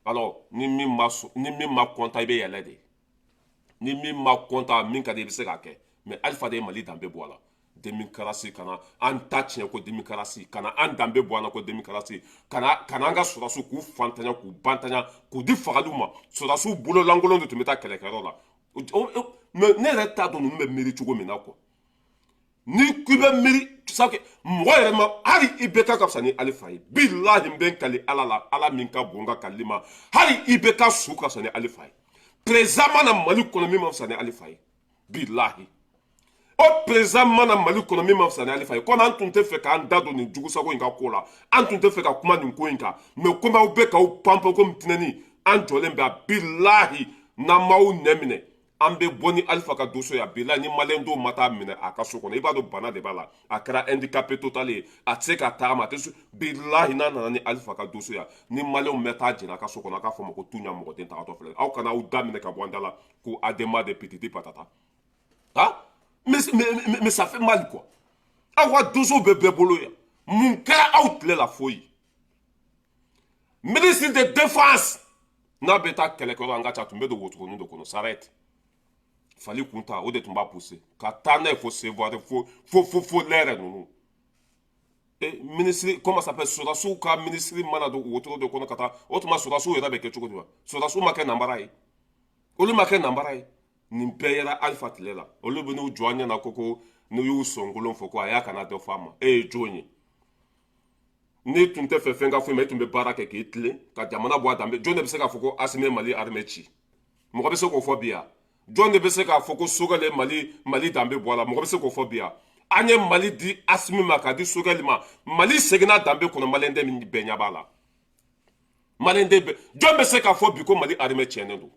Alors ni min ma content, i bɛ yɛlɛ de. Ni min ma content, min ka di i bɛ se k'a kɛ, mais Alifa de ye Mali danbe bɔ a la. Démocratie kana an ta tiɲɛ ko démocratie, kana an danbe bɔ an na ko démocratie, kana an ka sɔrɔdasiw k'u fantanya, k'u bantanya, k'u di fagaliw ma. Sɔrɔdasiw bololankolon de tun bɛ taa kɛlɛkɛyɔrɔ la. Mais ne yɛrɛ t'a dɔn ninnu bɛ miiri cogo min na quoi. Ni k'i bɛ miiri sake mɔgɔ yɛrɛ ma, hali IBK ka fisa ni Alifa ye. Bilahi, n bɛ n kali Ala la, Ala min ka bon ka kalili ma, hali IBK su ka fisa ni Alifa ye. Président mana Mali kɔnɔ min ma fisa ni Alifa ye, bilahi, o président mana Mali kɔnɔ min ma fisa ni Alifa ye. Komi an tun tɛ fɛ k'an da don nin jugusago in ka ko la, an tun tɛ fɛ ka kuma nin ko in kan, mais komi aw bɛ k'aw panpan komi tɛnɛni, an jɔlen bɛ a. Bilahi, n'an m'aw nɛ minɛ, an bɛ bɔ ni Alifa ka dossier ye. Bilahi, ni maliyɛn dɔw ma taa minɛ a ka so kɔnɔ, i b'a dɔn bana de b'a la, a kɛra handicapé total ye, a tɛ se ka tagama, a tɛ se. Bilahi, n'a nana ni Alifa ka dossier ye, ni maliyɛnw bɛ taa jɛnɛ a ka so kɔnɔ, a k'a fɔ ma ko tuɲa mɔgɔ den tagatɔ filɛ. Aw kana aw da minɛ ka bɔ an da la ko ADEMA de patati patata. Ah, mais ça fait mal quoi. Aw ka dossier bɛ bɛɛ bolo yan. Mun kɛra aw tile la? Foyi. Ministre de défense n'a bɛ taa kɛlɛkɛyɔrɔ, an ka ca, tun bɛ don wotoronin de kɔnɔ, charrette fali kun ta, o de tun b'a pousser ka taa n'a ye fo Sévaré, fo lɛrɛ ninnu. E ministre, comment ça s'appelle, sɔrɔdasiw ka ministre mana don wotoro de kɔnɔ ka taa, o tuma sɔrɔdasiw yɛrɛ bɛ kɛ cogo di wa? Sɔrɔdasiw ma kɛ nanbara ye, olu ma kɛ nanbara ye. Nin bɛɛ yɛrɛ Alifa tile la. Olu bɛ n'u jɔ an ɲɛna ko n'u y'u sɔnkolon fɔ ko a y'a kana dɔ fɔ a ma. E ye jɔn ye? N'i tun tɛ fɛ fɛn ka fɔ i ma, e tun bɛ baara kɛ k'i tilen ka jamana bɔ a danbe. Jɔn de bɛ se k'a fɔ ko Asimi ye Mali armée ci? Mɔgɔ bɛ se k'o fɔ bi yan? Jɔn de bɛ se k'a fɔ ko Sogɛli ye Mali danbe bɔ a la? Mɔgɔ bɛ se k'o fɔ bi yan? An ye Mali di Asimi ma k'a di Sogɛli ma, Mali seginna danbe kɔnɔ, maliyɛnden min bɛɛ ɲɛ b'a la, maliyɛnden bɛɛ. Jɔn bɛ se k'a fɔ bi ko Mali armée tiɲɛnen don?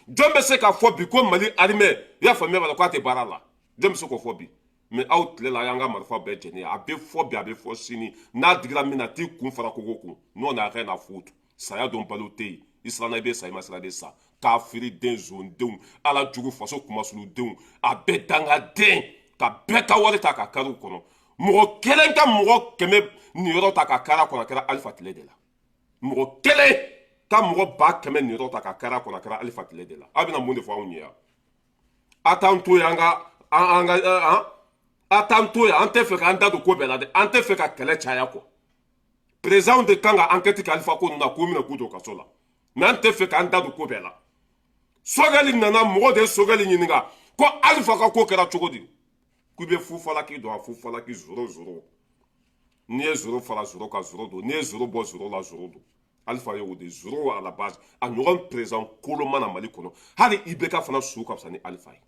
Jɔn bɛ se k'a fɔ bi ko Mali armée, i y'a faamuya b'a la, k'a tɛ baara la? Jɔn bɛ se k'o fɔ bi? Mais aw tile la, a y'an ka marifa bɛɛ jɛni. A bɛ fɔ bi, a bɛ fɔ sini, n'a digira min na, t'i kun fara kogo kun. N'o n'a rien à foutre. Saya don, balo tɛ yen. I siranna, i bɛ sa, i ma siran, i bɛ sa. Kafiri den, zondenw, Ala jugu, faso kumasuludenw, a bɛɛ dangaden ka bɛɛ ka wari ta ka kariw kɔnɔ. Mɔgɔ kelen ka mɔgɔ 100 niyɔrɔ ta ka kari a kɔnɔ, a kɛra Alifa tile de la. Mɔgɔ kelen ka mɔgɔ 100,000 niyɔrɔ ta ka kari a kɔnɔ, a kɛra Alifa tile de la. Aw bɛna mun de fɔ anw ye yan? A t'an to yen, an ka an ka an a t'an to yen. An tɛ fɛ k'an da don ko bɛɛ la dɛ, an tɛ fɛ ka kɛlɛ caya quoi. Président de kan ka enquête kɛ Alifa ko ninnu na, k'u minɛ k'u don kaso la, mais an tɛ fɛ k'an da don ko bɛɛ la. Sogɛli nana, mɔgɔ de ye Sogɛli ɲininka ko Alifa ka ko kɛra cogo di, k'i bɛ fufalaki don a fufalaki zéro zéro. N'i ye zéro fara zéro kan, zéro don. N'i ye zéro bɔ zéro la, zéro don. Alifa ye o de zéro à la base. A ɲɔgɔn président kolo mana Mali kɔnɔ, hali IBK fana su ka fisa ni Alifa ye.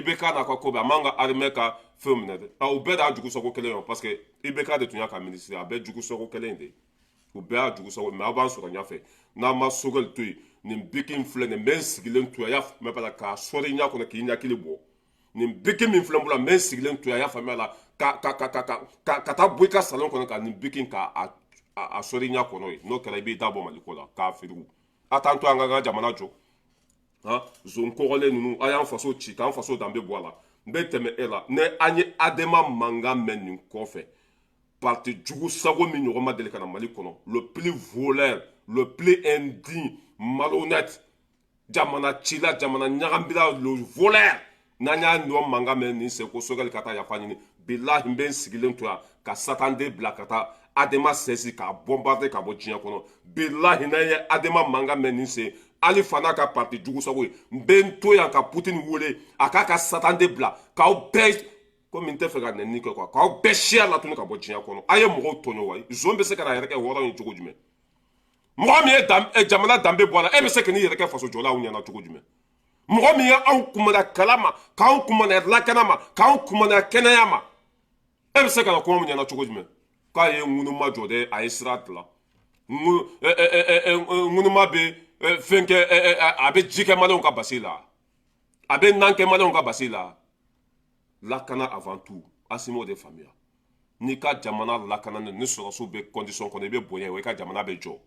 IBK n'a ka ko bɛɛ, a man ka armée ka fɛnw minɛ dɛ. O bɛɛ de y'a jugu sago kelen ye, parce que IBK de tun y'a ka ministre, a bɛɛ jugu sago kelen de ye, u bɛɛ y'a jugu sago. Mais aw b'an sɔrɔ ɲɛfɛ n'an ma Sogɛli to yen. Nin biki in filɛ nin, n bɛ n sigilen to yan, i y'a faamuya b'a la, k'a sɔri ɲɛ kɔnɔ k'i ɲakili bɔ. Nin biki min filɛ n bolo, n bɛ n sigilen to yan, i y'a faamuya la, ka taa bɔ i ka salon kɔnɔ ka nin biki k'a a sɔri ɲɛ kɔnɔ ye. N'o kɛra, i b'i da bɔ Mali ko la k'a firiw. A t'an to an ka jamana jɔ. Han, zon kɔgɔlen ninnu, a y'an faso ci k'an faso danbe bɔ a la. N bɛ tɛmɛ e la. Ne an ye ADEMA mankan mɛn nin kɔfɛ, parti jugu sago min ɲɔgɔn ma deli ka na Mali kɔnɔ, le plus voleur, le plus indigne, malhonnête, jamana cila, jamana ɲagambila, le voleur. N'an y'a nɔ mankan mɛn nin sen ko Sogɛli ka taa yafa ɲini, bilahi, n bɛ n sigilen to yan ka satanden bila ka taa ADEMA sɛsi k'a bombarder ka bɔ diɲɛ kɔnɔ. Bilahi, n'an ye ADEMA mankan mɛn nin sen, Alifa n'a ka parti jugu sago ye, n bɛ n to yan ka Putini wele a k'a ka satanden bila k'aw bɛɛ, komi n tɛ fɛ ka nɛni kɛ quoi, k'aw bɛɛ siya latunu ka bɔ diɲɛ kɔnɔ. A ye mɔgɔw tɔɲɔ wa? Zon bɛ se ka na yɛrɛ kɛ hɔrɔn ye cogo jumɛn? Mɔgɔ min ye jamana danbe bɔ a la, e bɛ se ka n'i yɛrɛ kɛ faso jɔlaw ɲɛna cogo jumɛn? Mɔgɔ min ye anw kumana kala ma, k'anw kumana lakana ma, k'anw kumana kɛnɛya ma, e bɛ se ka na kuma min ɲɛna cogo jumɛn? K'a ye ŋunuma jɔ dɛ, a ye sira dilan. Ŋunuma bɛ fɛn kɛ, a bɛ ji kɛ maliyɛnw ka basi la, a bɛ nan kɛ maliyɛnw ka basi la. Lakana avant tout, Asimi o de faamuya. N'i ka jamana lakananen, ni sɔrɔsiw bɛ condition kɔnɔ, i bɛ bonya, wa i ka jamana bɛ jɔ.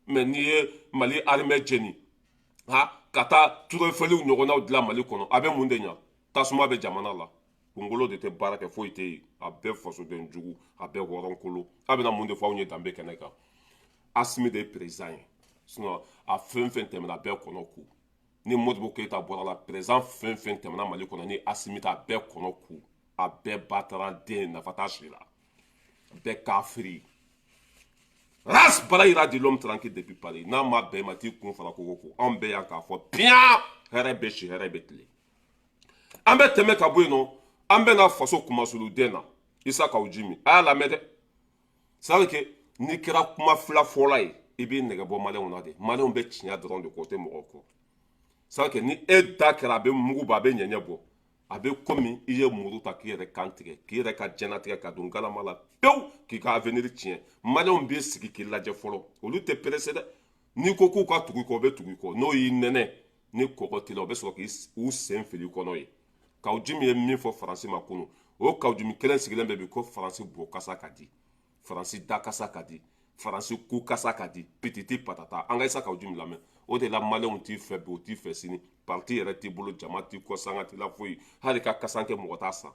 Mais n'i ye Mali armée jeni, ha, ka taa Tour Eiffel ɲɔgɔnnaw dilan Mali kɔnɔ, a bɛ mun de ɲa? Tasuma bɛ jamana la, kunkolo de tɛ baara kɛ, foyi tɛ yen. A bɛɛ fasoden jugu, a bɛɛ hɔrɔnkolo. A bɛna mun de fɔ anw ye danbe kɛnɛ kan? Asimi de ye président ye, sinon a fɛn fɛn tɛmɛna, a bɛɛ kɔnɔ ku. Ni Modibo Keyita bɔra la, président fɛn fɛn tɛmɛna Mali kɔnɔ ni Asimi ta, a bɛɛ kɔnɔ ku, a bɛɛ batara den, nafa t'a si la, a bɛɛ kafiri. Ras Balayira de l'homme tranquille depuis Paris. N'a ma bɛn ma, t'i kun fara koko ko anw bɛɛ yan k'a fɔ piyan, hɛrɛ bɛ si, hɛrɛ bɛ tile. An bɛ tɛmɛ ka bɔ yen nɔ, an bɛ na faso kumasuluden na, Isa Kaw Jimi. A y'a lamɛn dɛ. C'est à dire que n'i kɛra kuma fila fɔla ye, i b'i nɛgɛ bɔ maliyɛnw na de. Maliyɛnw bɛ tiɲɛ dɔrɔn de kɔ, o tɛ mɔgɔw kɔ. C'est à dire que ni e da kɛra, a bɛ mugu bɔ, a bɛ ɲɛɲɛ bɔ, a bɛ komi i ye muru ta k'i yɛrɛ kan tigɛ, k'i yɛrɛ ka diɲɛlatigɛ ka don galama la pewu, k'i ka avenir tiɲɛ. Maliyɛnw b'i sigi k'i lajɛ fɔlɔ, olu tɛ pressé dɛ. N'i ko k'u ka tugu i kɔ, u bɛ tugu i kɔ. N'o y'i nɛnɛ ni kɔgɔ t'i la, u bɛ sɔrɔ k'i sen fili kɔnɔ ye. Kaw Jimi ye min fɔ Faransi ma kunun, o Kaw Jimi kelen sigilen bɛ bi ko Faransi bo kasa ka di, Faransi da kasa ka di, Faransi ku kasa ka di, pititi patata. An ka Isa Kaw Jimi lamɛn. O de la maliyɛnw t'i fɛ bi, o t'i fɛ sini. Parti yɛrɛ t'i bolo, jama t'i kɔ, sanga t'i la, foyi. Hali ka kasankɛ, mɔgɔ t'a san.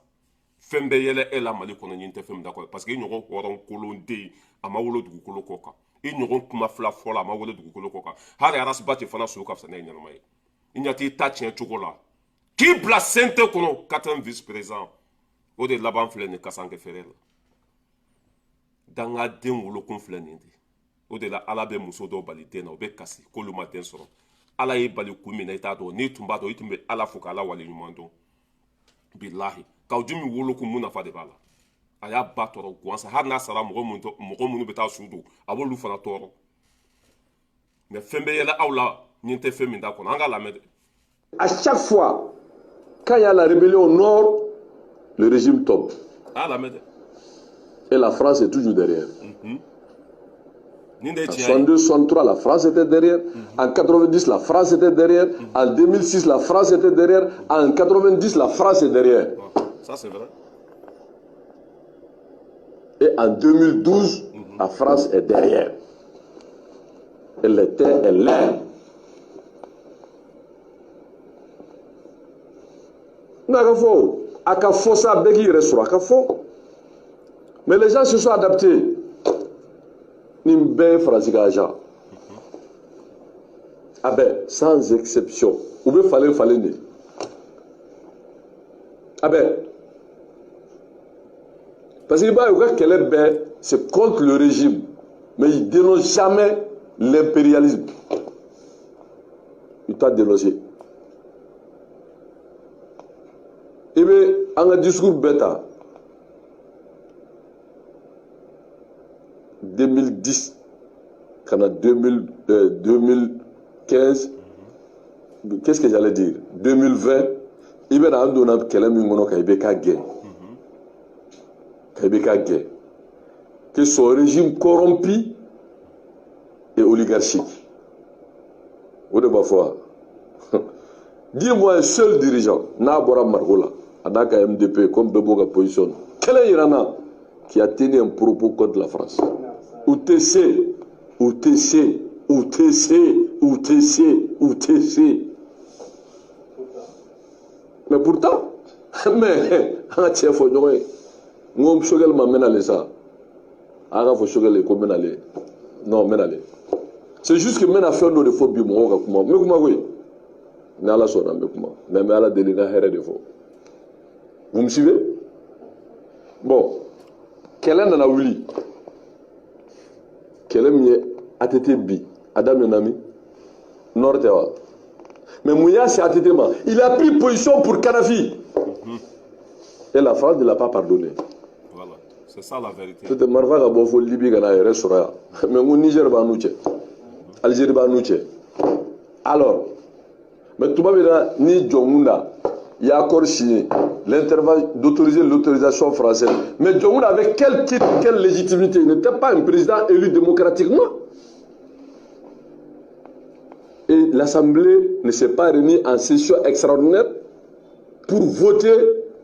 Fɛn bɛɛ yɛlɛ e la Mali kɔnɔ, ɲin tɛ fɛn min da kɔnɔ, parce que i ɲɔgɔn hɔrɔn kolonden, a ma wolo dugukolo kɔ kan. I ɲɔgɔn kuma fila fɔlɔ, a ma wolo dugukolo kɔ kan. Hali Arasibati fana so ka fisa ne ɲɛnama ye. I ɲɛ t'i ta tiɲɛ cogo la k'i bila CNT kɔnɔ, quatrième vice président. O de laban filɛ nin kasankɛ feere la. Dangaden wolokun filɛ nin de. O de la Ala bɛ muso dɔw bali den na, o bɛ kasi k'olu ma den sɔrɔ. Ala y'i bali kun min na, i t'a dɔn. N'i tun b'a dɔn, i tun bɛ Ala fo k'Ala wale ɲuman dɔn. Bilahi, Kaw Jimi wolokun, mun nafa de b'a la? A y'a ba tɔɔrɔ gansan. Hali n'a sara, mɔgɔ minnu bɛ taa su don, a b'olu fana tɔɔrɔ. Mais fɛn bɛ yɛlɛ aw la, nin tɛ fɛn min da kɔnɔ. An k'a lamɛn dɛ. À chaque fois, quand il y a la rébellion au nord, le régime tombe. A y'a lamɛn dɛ. Et la France est toujours derrière. Nin de ye En tiɲɛ ye. 62, 63, la France était derrière. En 90, la France était derrière. En 2006, la France était derrière. En 90, la France est derrière. Ça, c'est vrai. Et en 2012, la France est derrière. Elle était, elle l'est. Mais a ka fɔ o, a ka fɔ sa, bɛɛ k'i yɛrɛ sɔrɔ, a ka fɔ. Mais les gens se sont adaptés. Nin bɛɛ ye Faransi ka agent. A bɛɛ, sans exception. U bɛ falen falen de. A bɛɛ. Parce que i b'a ye, u ka kɛlɛ bɛɛ, c'est contre le régime. Mais ils dénoncent jamais l'impérialisme. Ils t'a dénoncé. I bɛ an ka discours bɛɛ ta 2010 ka na 2000, 2015, qu'est-ce que j'allais dire, 2020, i bɛna an donna kɛlɛ min kɔnɔ ka IBK gɛn, ka IBK gɛn, que son régime corrompu et oligarchique, o de b'a fɔ wa. Dis-moi un seul dirigeant n'a bɔra Mariko la, a n'a ka MDP, comme bɛɛ b'o ka position kelen yira n na, qui a tenu un propos contre la France. U tɛ se, u tɛ se, u tɛ se, u tɛ se, u tɛ se. Mais pourtant, mais an ka tiɲɛ fɔ ɲɔgɔn ye. N ko Sogɛli ma, n bɛna le sa. A ka fɔ Sogɛli ye ko n bɛna le. Non, n bɛna le. C'est juste que n bɛna fɛn dɔ de fɔ bi, mɔgɔw ka kuma. N bɛ kuma koyi. Ni Ala sɔnna, n bɛ kuma. Mais n bɛ Ala deli, n ka hɛrɛ de fɔ. Vous me suivez? Bon, kɛlɛ nana wuli. Kɛlɛ min ye ATT bi, a daminɛna min? Nord tɛ wa? Mais mun y'a se ATT ma? Il a pris position pour Kadhafi. Et la France ne l'a pas pardonné. Voilà, c'est ça la vérité. C'était marifa ka bɔ fo Libi ka n'a yɛrɛ sɔrɔ yan. Mais n ko Niger b'an n'u cɛ. Algérie b'an n'u cɛ. Alors, mais tuma min na ni Dioncounda il a accord signé, l'intervalle d'autoriser l'autorisation française. Mais Dioncounda avait quel titre, quelle légitimité? Il n'était pas un président élu démocratiquement. Et l'Assemblée ne s'est pas réunie en session extraordinaire pour voter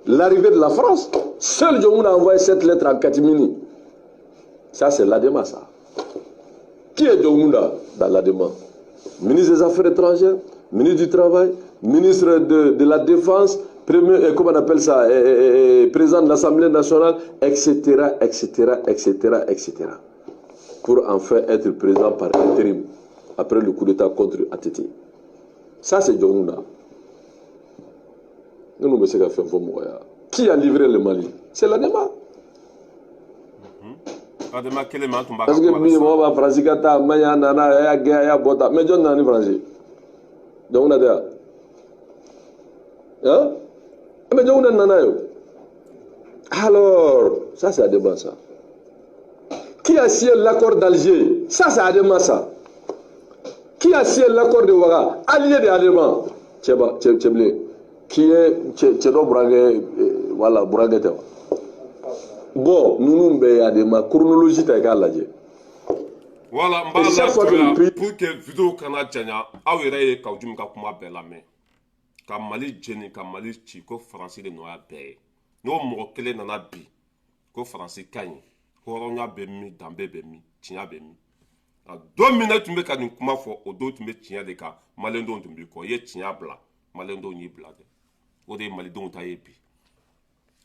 L'arrivée de la France, seul Dioncounda a envoyé cette lettre en catimini. Ça, c'est l'ADEMA, ça. Qui est Dioncounda dans l'ADEMA? Ministre des Affaires étrangères, ministre du Travail, ministre de la Défense, premier, comment on appelle ça, président de l'Assemblée nationale, etc., etc., etc., etc. Pour enfin être président par intérim, après le coup d'État contre ATT. Ça, c'est Dioncounda. Nous, nous, qui a livré le Mali? C'est l'ADEMA. Adema kelen min an tun b'a Parce que min mɔgɔ b'a Faransi ka taa a ma ɲɛ, a nana, a y'a gɛn, a y'a bɔ tan, mais jɔn nana ni Faransi? Dioncounda tɛ yan hein? Mais Dioncounda nana ye o. Alors ça, c'est Adema, ça. Qui a signé l'accord d'Alger? Ça, c'est Adema, ça. Qui a signé l'accord de Ouaga? Allié de Adema, Cɛba cɛ Cɛbilen, qui est cɛ cɛ dɔ burankɛ, voilà, burankɛ tɛ wa? Bon, ninnu bɛɛ ye Adema. Chronologie ta i k'a lajɛ. Voilà, n b'a la pour que vidéo kana janya, aw yɛrɛ ye Kaou Djim ka kuma bɛɛ lamɛn. Ka Mali jeni, ka Mali ci, ko Faransi de nɔ y'a bɛɛ ye. N'o mɔgɔ kelen nana bi ko Faransi ka ɲi, hɔrɔnya bɛ min, danbe bɛ min, tiɲɛ bɛ min? Nka don min na tun bɛ ka nin kuma fɔ, o don tun bɛ tiɲɛ de kan, maliyɛndenw tun b'i kɔ. I ye tiɲɛ bila, maliyɛndenw y'i bila dɛ. O de ye malidenw ta ye bi.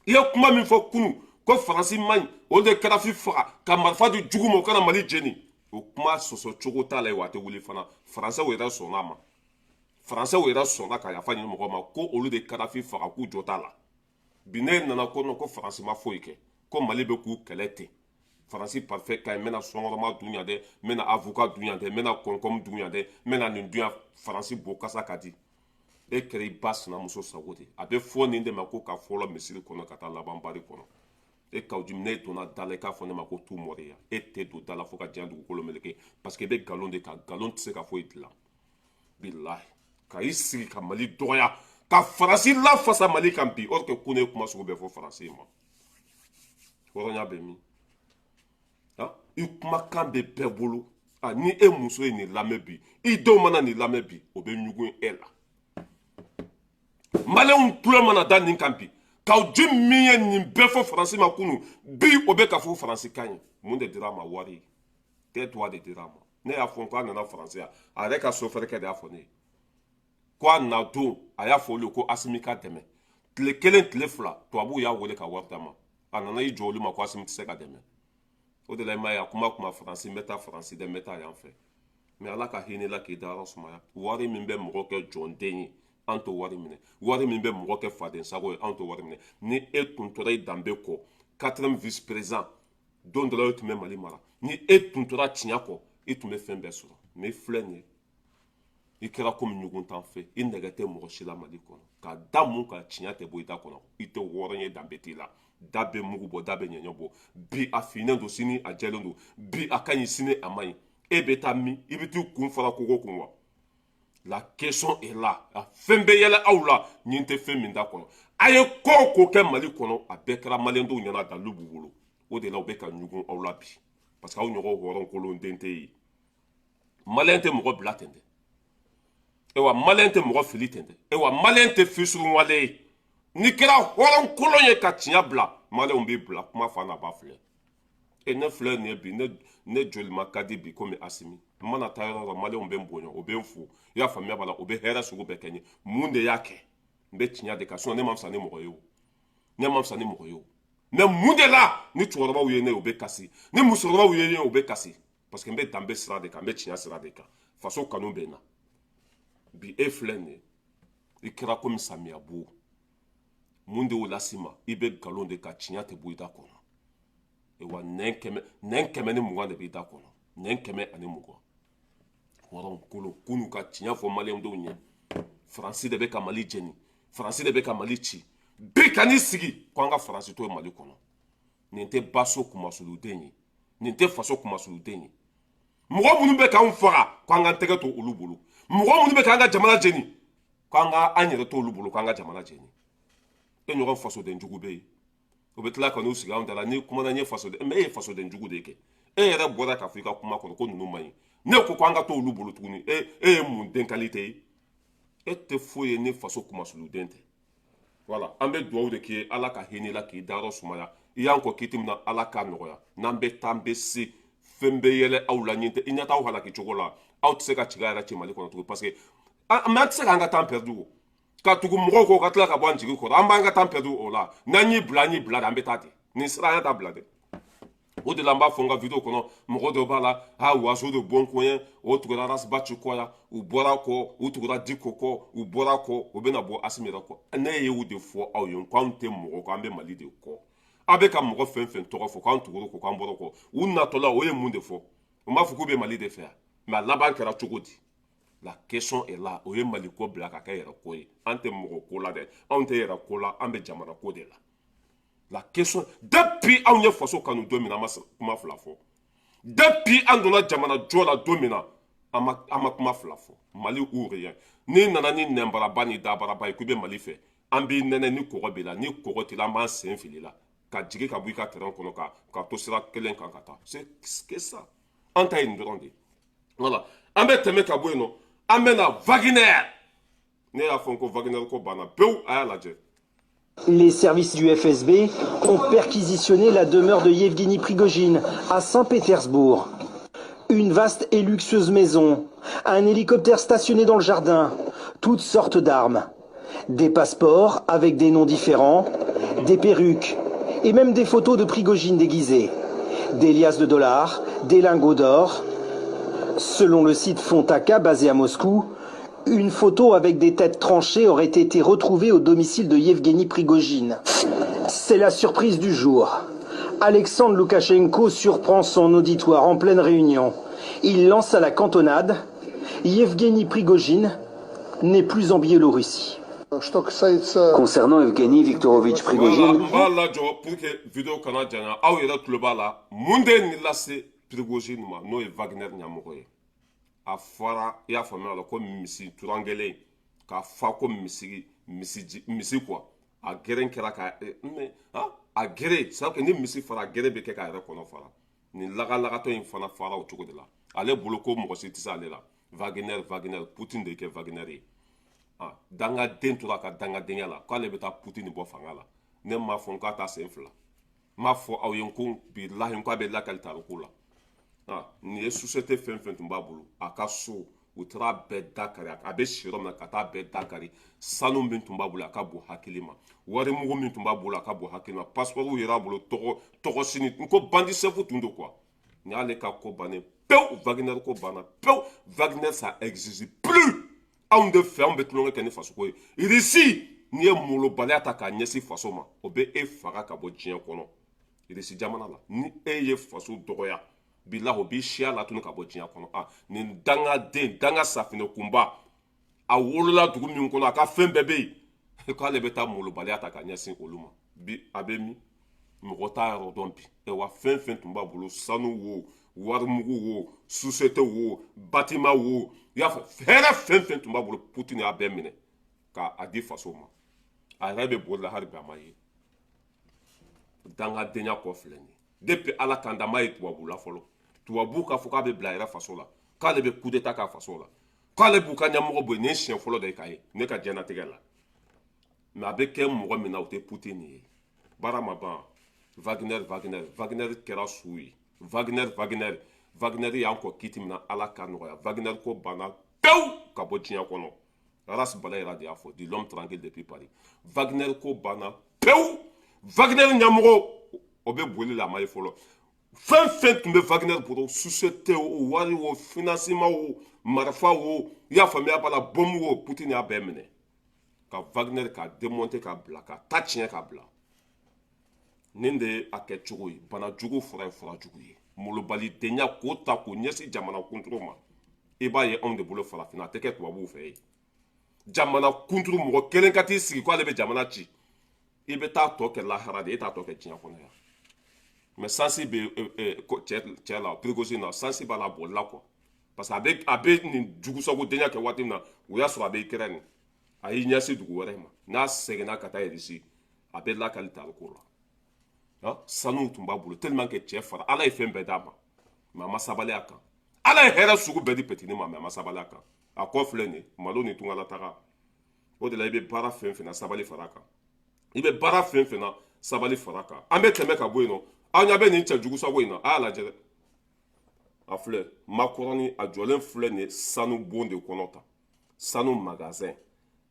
I ye kuma min fɔ kunun ko Faransi man ɲi, o de Kadafi faga ka marifa di jugu ma o kana Mali jeni, o kuma sɔsɔ cogo t'a la yen, wa a tɛ wuli fana. Faransɛw yɛrɛ sɔnna a ma, faransɛw yɛrɛ sɔnna ka yafa ɲini mɔgɔ ma ko olu de Kadafi faga, k'u jɔ t'a la. Bi ne nana ko non, ko Faransi ma foyi kɛ, ko Mali bɛ k'u kɛlɛ ten. Faransi parfait ka ɲi, n bɛna sɔnkɔrɔma dun yan dɛ, n bɛna avocat dun yan dɛ, n bɛna concombre dun yan dɛ, n bɛna nin dun yan. Faransi bo kasa ka di. E kɛra i ba sinamuso sago de. A bɛ fɔ nin de ma ko ka fɔlɔ misiri kɔnɔ ka taa laban bari kɔnɔ. E Kaou Djim, ne donna da la, i k'a fɔ ne ma ko tu mɔriya. E tɛ don da la fo ka diɲɛ dugukolo meleke, parce que i bɛ nkalon de kan. Nkalon tɛ se ka foyi dilan, bilahi. Ka i sigi ka Mali dɔgɔya, ka Faransi lafasa Mali kan bi, or que ko ne ye kuma sugu bɛɛ fɔ Faransi ma. Hɔrɔnya bɛ min? I kumakan bɛ bɛɛ bolo. A ni e muso ye nin lamɛn bi, i denw mana nin lamɛn bi, o bɛ ɲugun e la. Maliyɛnw tulo mana da nin kan bi, Kaou Djim min ye nin bɛɛ fɔ Faransi ma kunun, bi o bɛ ka fɔ Faransi kan ye. Mun de dira a ma? Wari tais-toi de dira a ma. Ne y'a fɔ k'a nana Faransi yan, a yɛrɛ ka sofɛrikɛ de y'a fɔ ne ye ko a na don, a y'a fɔ olu ye ko Asimi ka dɛmɛ. Tile kelen, tile fila, tubabuw y'a wele ka wari d'a ma. A nana i jɔ olu ma ko Asimi tɛ se ka dɛmɛ. O de la, i m'a ye, a kuma kuma Faransi, n bɛ taa Faransi dɛ, n bɛ taa yan fɛ. Mais Ala ka hinɛ la k'i dayɔrɔ sumaya. Wari min bɛ mɔgɔ kɛ jɔnden ye, an t'o wari minɛ. Wari min bɛ mɔgɔ kɛ faden sago ye, an t'o wari minɛ. Ni e tun tora i danbe kɔ, quatrième vice président, don dɔ la e tun bɛ Mali mara. Ni e tun tora tiɲɛ kɔ, i tun bɛ fɛn bɛɛ sɔrɔ. Mais filɛ nin ye, i kɛra komi ɲugun fɛ. I nɛgɛ tɛ mɔgɔ si la Mali kɔnɔ. Ka da mun kan? Tiɲɛ tɛ bɔ i da kɔnɔ. I tɛ hɔrɔn ye, danbe t'i la. Da bɛ mugu bɔ, da bɛ ɲɛɲɛ bɔ. Bi a finnen don, sini a jɛlen don. Bi a ka ɲi, sini a man ɲi. E bɛ taa min? I bɛ t'i kun fara kogo kun wa? La question est là. A fɛn bɛ yɛlɛ aw la, nin tɛ fɛn min da kɔnɔ. A ye ko o ko kɛ Mali kɔnɔ, a bɛɛ kɛra maliyɛndenw ɲɛna, dalilu b'u bolo. O de la u bɛ ka ɲugun aw la bi, parce que aw ɲɔgɔn hɔrɔn kolon den tɛ yen. Maliyɛn tɛ mɔgɔ bila ten dɛ. Ewa, maliyɛn tɛ mɔgɔ fili ten dɛ. Ewa, maliyɛn tɛ fisuruwale ye. N'i kɛra hɔrɔn kolon ye ka tiɲɛ bila, maliyɛnw b'i bila kuma fa n'a ba filɛ. E ne filɛ nin ye bi, ne joli ma ka di bi komi Asimi. N mana taa yɔrɔ o yɔrɔ, maliyɛnw bɛ n bonya, o bɛ n fo, i y'a faamuya b'a la, o bɛ hɛrɛ sugu bɛɛ kɛ n ye. Mun de y'a kɛ? N bɛ tiɲɛ de kan. Sinon ne ma fisa ni mɔgɔ ye o, ne ma fisa ni mɔgɔ ye o. Mais mun de la ni cɛkɔrɔbaw ye ne ye, o bɛ kasi, ni musokɔrɔbaw ye ne ye, o bɛ kasi? Parce que n bɛ danbe sira de kan, n bɛ tiɲɛ sira de kan, faso kanu bɛ n na. Bi e filɛ nin ye, i kɛra komi samiya bo. Mun de y'o las'i ma? I bɛ nkalon de kan, tiɲɛ tɛ bɔ i da kɔnɔ. Wa nɛn kɛmɛ, nɛn 120 de b'i da kɔnɔ, nɛn 120. Hɔrɔn kolo, k'u ka tiɲɛ fɔ maliyɛndenw ɲɛ. Faransi de bɛ ka Mali jeni, Faransi de bɛ ka Mali ci. Bi ka n'i sigi ko an ka Faransi to yen Mali kɔnɔ, nin tɛ baso kumasuluden ye, nin tɛ faso kumasuluden ye. Mɔgɔ minnu bɛ k'anw faga, ko an k'an tɛgɛ to olu bolo. Mɔgɔ minnu bɛ k'an ka jamana jeni, ko an ka an yɛrɛ to olu bolo k'an ka jamana jeni. E ɲɔgɔn fasoden jugu bɛ yen? O bɛ tila ka n'u sigi anw da la n'i kumana n ye fasoden. Mais e ye fasoden jugu de kɛ. E yɛrɛ bɔra k'a fɔ i ka kuma kɔnɔ ko ninnu man ɲi. Ne ko ko an ka to olu bolo tuguni. E ye mun den qualité ye? E tɛ foyi ye ni faso kumasuluden tɛ. Voilà, an bɛ dugawu de k'i ye, Ala ka hinɛ la, k'i dayɔrɔ sumaya. I y'an kɔ kiti min na, Ala k'a nɔgɔya. N'an bɛ taa, an bɛ se fɛn bɛ yɛlɛ aw la. Ɲin tɛ i ɲɛ t'aw halaki cogo la. Aw tɛ se ka ciga yɛrɛ ci Mali kɔnɔ tugun, parce que an tɛ se k'an ka temps perdu o ka tugu mɔgɔw kɔ ka tila ka bɔ an jigi kɔrɔ. An b'an ka temps perdu o la. N'an y'i bila, an y'i bila de, an bɛ taa ten. Nin sira, an y'a ta bila dɛ. O de la, n b'a fɔ n ka vidéo kɔnɔ, mɔgɔ dɔw b'a la a waso de bɔn koɲɛ. O tugura Ras Bath kɔ yan, u bɔra kɔ, u tugura Diko kɔ, u bɔra kɔ, u bɛna bɔ Asimi yɛrɛ kɔ. Ne ye o de fɔ aw ye ko anw tɛ mɔgɔ kɔ, an bɛ Mali de kɔ. Aw bɛ ka mɔgɔ fɛn fɛn tɔgɔ fɔ k'an tugura kɔ, k'an bɔra kɔ, u natɔla, o ye mun de fɔ? U m'a fɔ k'u bɛ Mali de fɛ yan? Mais a laban kɛra cogo di? La question est là. O ye Mali ko bila ka kɛ yɛrɛ ko ye. An tɛ mɔgɔ ko la dɛ, anw tɛ yɛrɛ ko la, an bɛ jamana ko de la. La question, depuis anw ye faso kanu don min na, an ma kuma fila fɔ. Depuis an donna jamana jɔ la don min na, an ma kuma fila fɔ. Mali ou rien. N'i nana ni nɛnbaraba ni dabaraba ye k'i bɛ Mali fɛ, an b'i nɛnɛ. Ni kɔgɔ b'i la, ni kɔgɔ t'i la, an b'an sen fili la ka jigin ka bɔ i ka terrain kɔnɔ, ka to sira kelen kan ka taa. C'est que ça, an ta ye nin dɔrɔn de ye. Voilà, an bɛ tɛmɛ ka bɔ yen nɔ, an bɛ na Wagner. Ne y'a fɔ ko Wagner ko banna pewu, a y'a lajɛ. Les services du FSB ont perquisitionné la demeure de Yevgeny Prigogine à Saint-Pétersbourg. Une vaste et luxueuse maison, un hélicoptère stationné dans le jardin, toutes sortes d'armes, des passeports avec des noms différents, des perruques et même des photos de Prigogine déguisées, des liasses de dollars, des lingots d'or. Selon le site Fontaka basé à Moscou, une photo avec des têtes tranchées aurait été retrouvée au domicile de Yevgeny Prigogine. C'est la surprise du jour. Alexandre Loukachenko surprend son auditoire en pleine réunion. Il lance à la cantonade. Yevgeny Prigogine n'est plus en Biélorussie. Что касается Concernant Evgeny Viktorovitch Prigogine, Voilà, n b'a lajɔ pour que vidéo kana janya. Aw yɛrɛ tulo b'a la, mun de ye nin lase Prigogine ma, n'o ye Wagner ɲɛmɔgɔ ye? A fɔra, i y'a faamuya la, ko misi turankelen k'a fa ko misi misi misi quoi. A geren kɛra ka mais ah, a gere, c'est que ni misi fara, a gere bɛ kɛ k'a yɛrɛ kɔnɔ fara. Nin lagalagatɔ in fana fara o cogo de la. Ale bolo ko mɔgɔ si tɛ se ale la. Wagner, Wagner, Poutine de kɛ Wagner ye. Ah, dangaden tora a ka dangadenya la k'ale bɛ taa Poutine bɔ fanga la. Ne m'a fɔ n k'a taa sen fila, n m'a fɔ aw ye ko bilahi n k'a bɛ lakali tariku la. Ah, nin ye société fɛn fɛn tun b'a bolo, a ka so, u taara bɛɛ da kari. A bɛ si yɔrɔ min na, ka taa bɛɛ da kari. Sanu min tun b'a bolo, a ka bon hakili ma. Warimugu min tun b'a bolo, a ka bon hakili ma. Passeport yɛrɛ bolo, tɔgɔ tɔgɔ sini n ko bandit chef tun don quoi. Nin y'ale ka ko bannen pewu. Wagner ko banna pewu. Wagner, ça existe plus. Anw de fɛ, anw bɛ tulonkɛ kɛ ni fasoko ye. Irisi, n'i ye molobaliya ta k'a ɲɛsin faso ma, o bɛ e faga ka bɔ diɲɛ kɔnɔ. Irisi jamana la, ni e ye faso dɔgɔya, bilahi, o b'i siya latunu ka bɔ diɲɛ kɔnɔ. A nin dangaden, danga safinɛ kunba, a wolola dugu min kɔnɔ, a ka fɛn bɛɛ bɛ yen, k'ale bɛ taa molobaliya ta ka ɲɛsin olu ma. Bi a bɛ min, mɔgɔ t'a yɔrɔ dɔn bi. Wa fɛn fɛn tun b'a bolo, sanu wo, warimugu wo, société wo, bâtiment wo, i y'a fɔ, hɛrɛ fɛn fɛn tun b'a bolo, Poutine y'a bɛɛ minɛ k'a di faso ma. A yɛrɛ bɛ boli la hali bi, a ma ye. Dangadenya kɔ filɛ nin ye. Depuis Ala kan da ma ye tubabu la fɔlɔ, tubabu k'a fɔ k'a bɛ bila a yɛrɛ faso la, k'ale bɛ coup d'état k'a faso la, k'ale b'u ka ɲɛmɔgɔ bɔ yen, nin ye siɲɛ fɔlɔ de ye k'a ye ne ka diɲɛlatigɛ la. Mais a bɛ kɛ mɔgɔ min na, o tɛ Poutine ye. Baara ma ban. Wagner, Wagner, Wagner kɛra su ye. Wagner, Wagner, Wagner y'an kɔ kiti min na, Ala ka nɔgɔya. Wagner ko banna pewu ka bɔ diɲɛ kɔnɔ. Ras Bala yɛrɛ de y'a fɔ, dit l'homme tranquille depuis Paris. Wagner ko banna pewu. Wagner ɲɛmɔgɔ, o bɛ boli la, a ma ye fɔlɔ. Fɛn fɛn tun bɛ Wagner bolo, société o, wari o, financement o, marifa o, i y'a faamuya b'a la, bombe o, Poutine y'a bɛɛ minɛ ka Wagner ka démonter, ka bila ka ta tiɲɛ ka bila. Nin de ye a kɛ cogo ye. Bana jugu fura ye fura jugu ye. Molobalidenya k'o ta k'o ɲɛsin jamana kunturu ma, i b'a ye anw de bolo farafinna, a tɛ kɛ tubabuw fɛ yen. Jamana kunturu, mɔgɔ kelen ka t'i sigi k'ale bɛ jamana ci, i bɛ taa tɔ kɛ lahara de, e t'a tɔ kɛ diɲɛ kɔnɔ yan. Mais chance bɛ cɛ la, Prigozhin na, chance b'a la, a bolila quoi, parce que a bɛ nin jugusagodenya kɛ waati min na, o y'a sɔrɔ a bɛ Ukraine. A y'i ɲɛsin dugu wɛrɛ ma. N'a seginna ka taa Irisi, a bɛ lakali tariko la. Sanu tun b'a bolo tellement que cɛ fara, Ala ye fɛn bɛɛ d'a ma, mais a ma sabali a kan. Ala ye hɛrɛ sugu bɛɛ di petini ma, mais a ma sabali a kan. A kɔ filɛ nin ye, malo ni tungala taga. O de la, i bɛ baara fɛn fɛn na, sabali fara a kan. I bɛ baara fɛn fɛn na, sabali fara kan. An bɛ tɛmɛ ka bɔ yen nɔ. Aw ɲɛ bɛ nin cɛ jugu sago in na, a y'a lajɛ dɛ. A filɛ, makɔrɔni a jɔlen filɛ nin ye sanu bon de kɔnɔ tan, sanu magasin,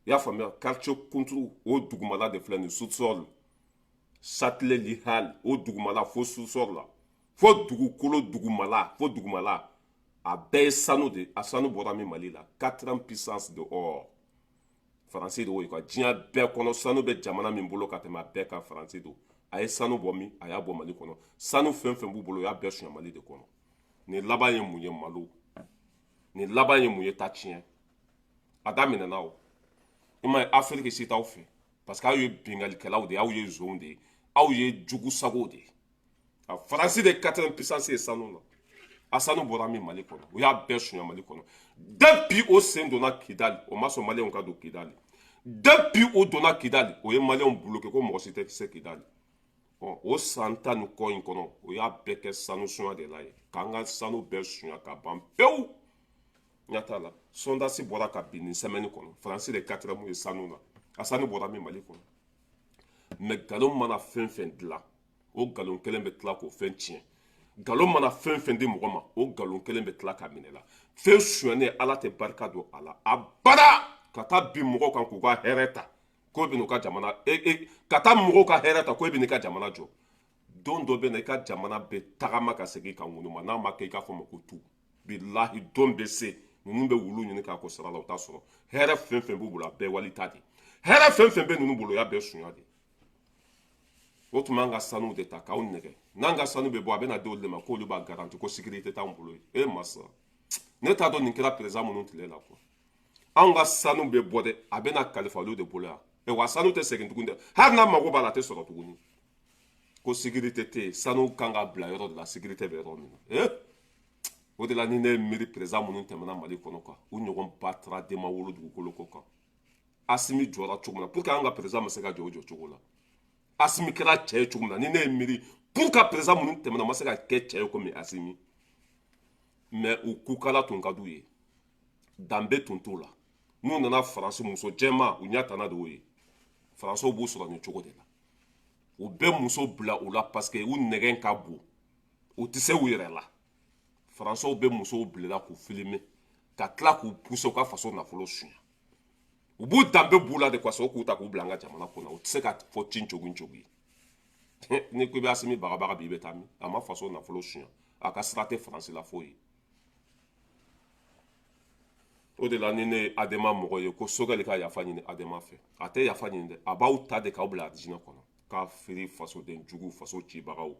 i y'a faamuya? Quartier kunturu, o dugumala de filɛ nin, sous-sol Châtelet Lihal, o dugumala fo sous-sol la, fo dugukolo dugumala, fo dugumala, a bɛɛ ye sanu de. A sanu bɔra min? Mali la. Quatrième puissance de or, Faransi de y'o ye quoi. Diɲɛ bɛɛ kɔnɔ, sanu bɛ jamana min bolo ka tɛmɛ a bɛɛ kan, Faransi don. A ye sanu bɔ min? A y'a bɔ Mali kɔnɔ. Sanu fɛn fɛn b'u bolo, o y'a bɛɛ suɲɛ Mali de kɔnɔ. Nin laban ye mun ye? Malo. Nin laban ye mun ye? Ta tiɲɛ. A daminɛna o. I m'a ye, Afiriki si t'aw fɛ, parce que aw ye bingalikɛlaw de ye, aw ye zonw de ye, aw ye jugusagow de ye. A Faransi de quatrième puissance ye sanu na. A sanu bɔra min? Mali kɔnɔ. U y'a bɛɛ suɲɛ Mali kɔnɔ. Depuis o sen donna Kidali, o ma sɔn Maliyɛnw ka don Kidali. Depuis o donna Kidali, o ye Maliyɛnw bloqué ko mɔgɔ si tɛ se Kidali. Ɔ, o san 10 ni kɔ in kɔnɔ, o y'a bɛɛ kɛ sanu sunya de la ye, k'an ka sanu bɛɛ sunya ka ban pewu. Ɲɛ t'a la, sondage bɔra ka bin nin semaine kɔnɔ, Faransi de quatrième ye sanu na. A sanu bɔra min? Mali kɔnɔ. Mais nkalon mana fɛn fɛn dilan, o nkalon kelen bɛ tila k'o fɛn tiɲɛ. Nkalon mana fɛn fɛn di mɔgɔ ma, o nkalon kelen bɛ tila ka minɛ la. Fɛn sonyɛnen, Ala tɛ barika don a la a bada. Ka taa bin mɔgɔw kan k'u ka hɛrɛ ta k'o bɛ n'u ka jamana e e, ka taa mɔgɔw ka hɛrɛ ta k'o bɛ n'i ka jamana jɔ, don dɔ bɛ na, i ka jamana bɛ tagama ka segin ka ŋunuma. N'a ma kɛ, i k'a fɔ ma ko tu bilahi. Don bɛ se, ninnu bɛ wulu ɲini k'a ko sara la, u t'a sɔrɔ. Hɛrɛ fɛn fɛn b'u bolo, a bɛɛ wali ta de. Hɛrɛ fɛn fɛn bɛ ninnu bolo, o y'a bɛɛ sunya de. O tun b'an ka sanu de ta k'aw nɛgɛ. N'an ka sanu bɛ bɔ, a bɛ na di olu de ma, k'olu b'a garanti ko sécurité t'anw bolo ye. E masa, ne t'a dɔn nin kɛra président minnu tile la quoi. Anw ka sanu bɛ bɔ dɛ, a bɛ na kalifa olu de bolo yan. Ɛ wa, sanu tɛ segin tuguni dɛ. Hali n'a mago b'a la, a tɛ sɔrɔ tuguni, ko sécurité tɛ yen. Sanu kan ka bila yɔrɔ de la, sécurité bɛ yɔrɔ min na. Eh, o de la, ni ne ye miiri président minnu tɛmɛna Mali kɔnɔ quoi, u ɲɔgɔn ba taara den ma wolo dugukolo ko kan. Asimi jɔra cogo min na, pour que an ka président ma se ka jɔ o jɔ cogo la, Asimi kɛra cɛ ye cogo min na, ni ne ye miiri, pour que président minnu tɛmɛna ma se ka kɛ cɛ ye komi Asimi. Mais u kukala tun ka d'u ye, danbe tun t'u la. N'u nana Faransi, muso jɛma, u ɲɛ tana de y'o ye. Faransiw b'u sɔrɔ nin cogo de la. U bɛ muso bila u la parce que u nɛgɛn ka bon, u tɛ se u yɛrɛ la. Faransiw bɛ musow bila k'u filmer, ka tila k'u pousser u ka faso nafolo suɲɛ. U b'u danbe b'u la de quoi, sɔrɔ k'u ta k'u bila an ka jamana kɔnɔ. U tɛ se ka fɔ ci cogo cogo ye. Ni ko i bɛ Asimi bagabaga bi, i bɛ taa min? A ma faso nafolo suɲɛ, a ka sira tɛ Faransi la foyi ye. O de la, ni ne ye Adema mɔgɔ ye ko Sogɛli ka yafa ɲini Adema fɛ, a tɛ yafa ɲini dɛ, a b'aw ta de k'aw bila arijinɛ kɔnɔ. K'a feere fasoden jugu, faso cibagaw.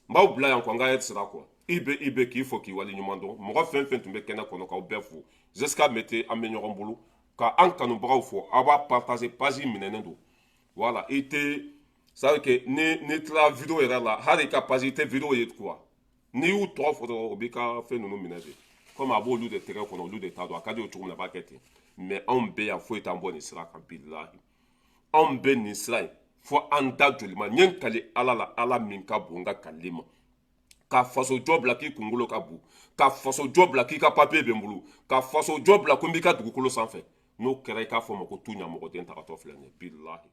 N b'aw bila yan quoi, n ka heure sera quoi. I bɛ i bɛ k'i fɔ k'i wale ɲuman dɔn. Mɔgɔ fɛn fɛn tun bɛ kɛnɛ kɔnɔ, k'aw bɛɛ fo. Jusqu'à mete, an bɛ ɲɔgɔn bolo ka an kanubagaw fɔ. Aw b'a partager, page minɛnen don. Voilà, i tɛ, c'est à dire que ni tila vidéo yɛrɛ la, hali i ka page, i tɛ vidéo ye quoi. N'i y'u tɔgɔ fɔ dɔrɔn, o b'i ka fɛn ninnu minɛ de. Komi a b'olu de tɛgɛ kɔnɔ, olu de t'a dɔn a ka di o cogo min na, a b'a kɛ ten. Mais anw bɛ yan, foyi t'an bɔ nin sira kan. Bilahi, anw bɛ nin sira in fo an da joli ma. N ye n kali Ala la, Ala min ka bon n ka kalili ma, ka faso jɔ bila k'i kunkolo ka bon, ka faso jɔ bila k'i ka papiye bɛ n bolo, ka faso jɔ bila ko n b'i ka dugukolo sanfɛ, n'o kɛra, i k'a fɔ ma ko tu ɲamɔgɔden tagatɔ filɛ nin ye. Bilahi.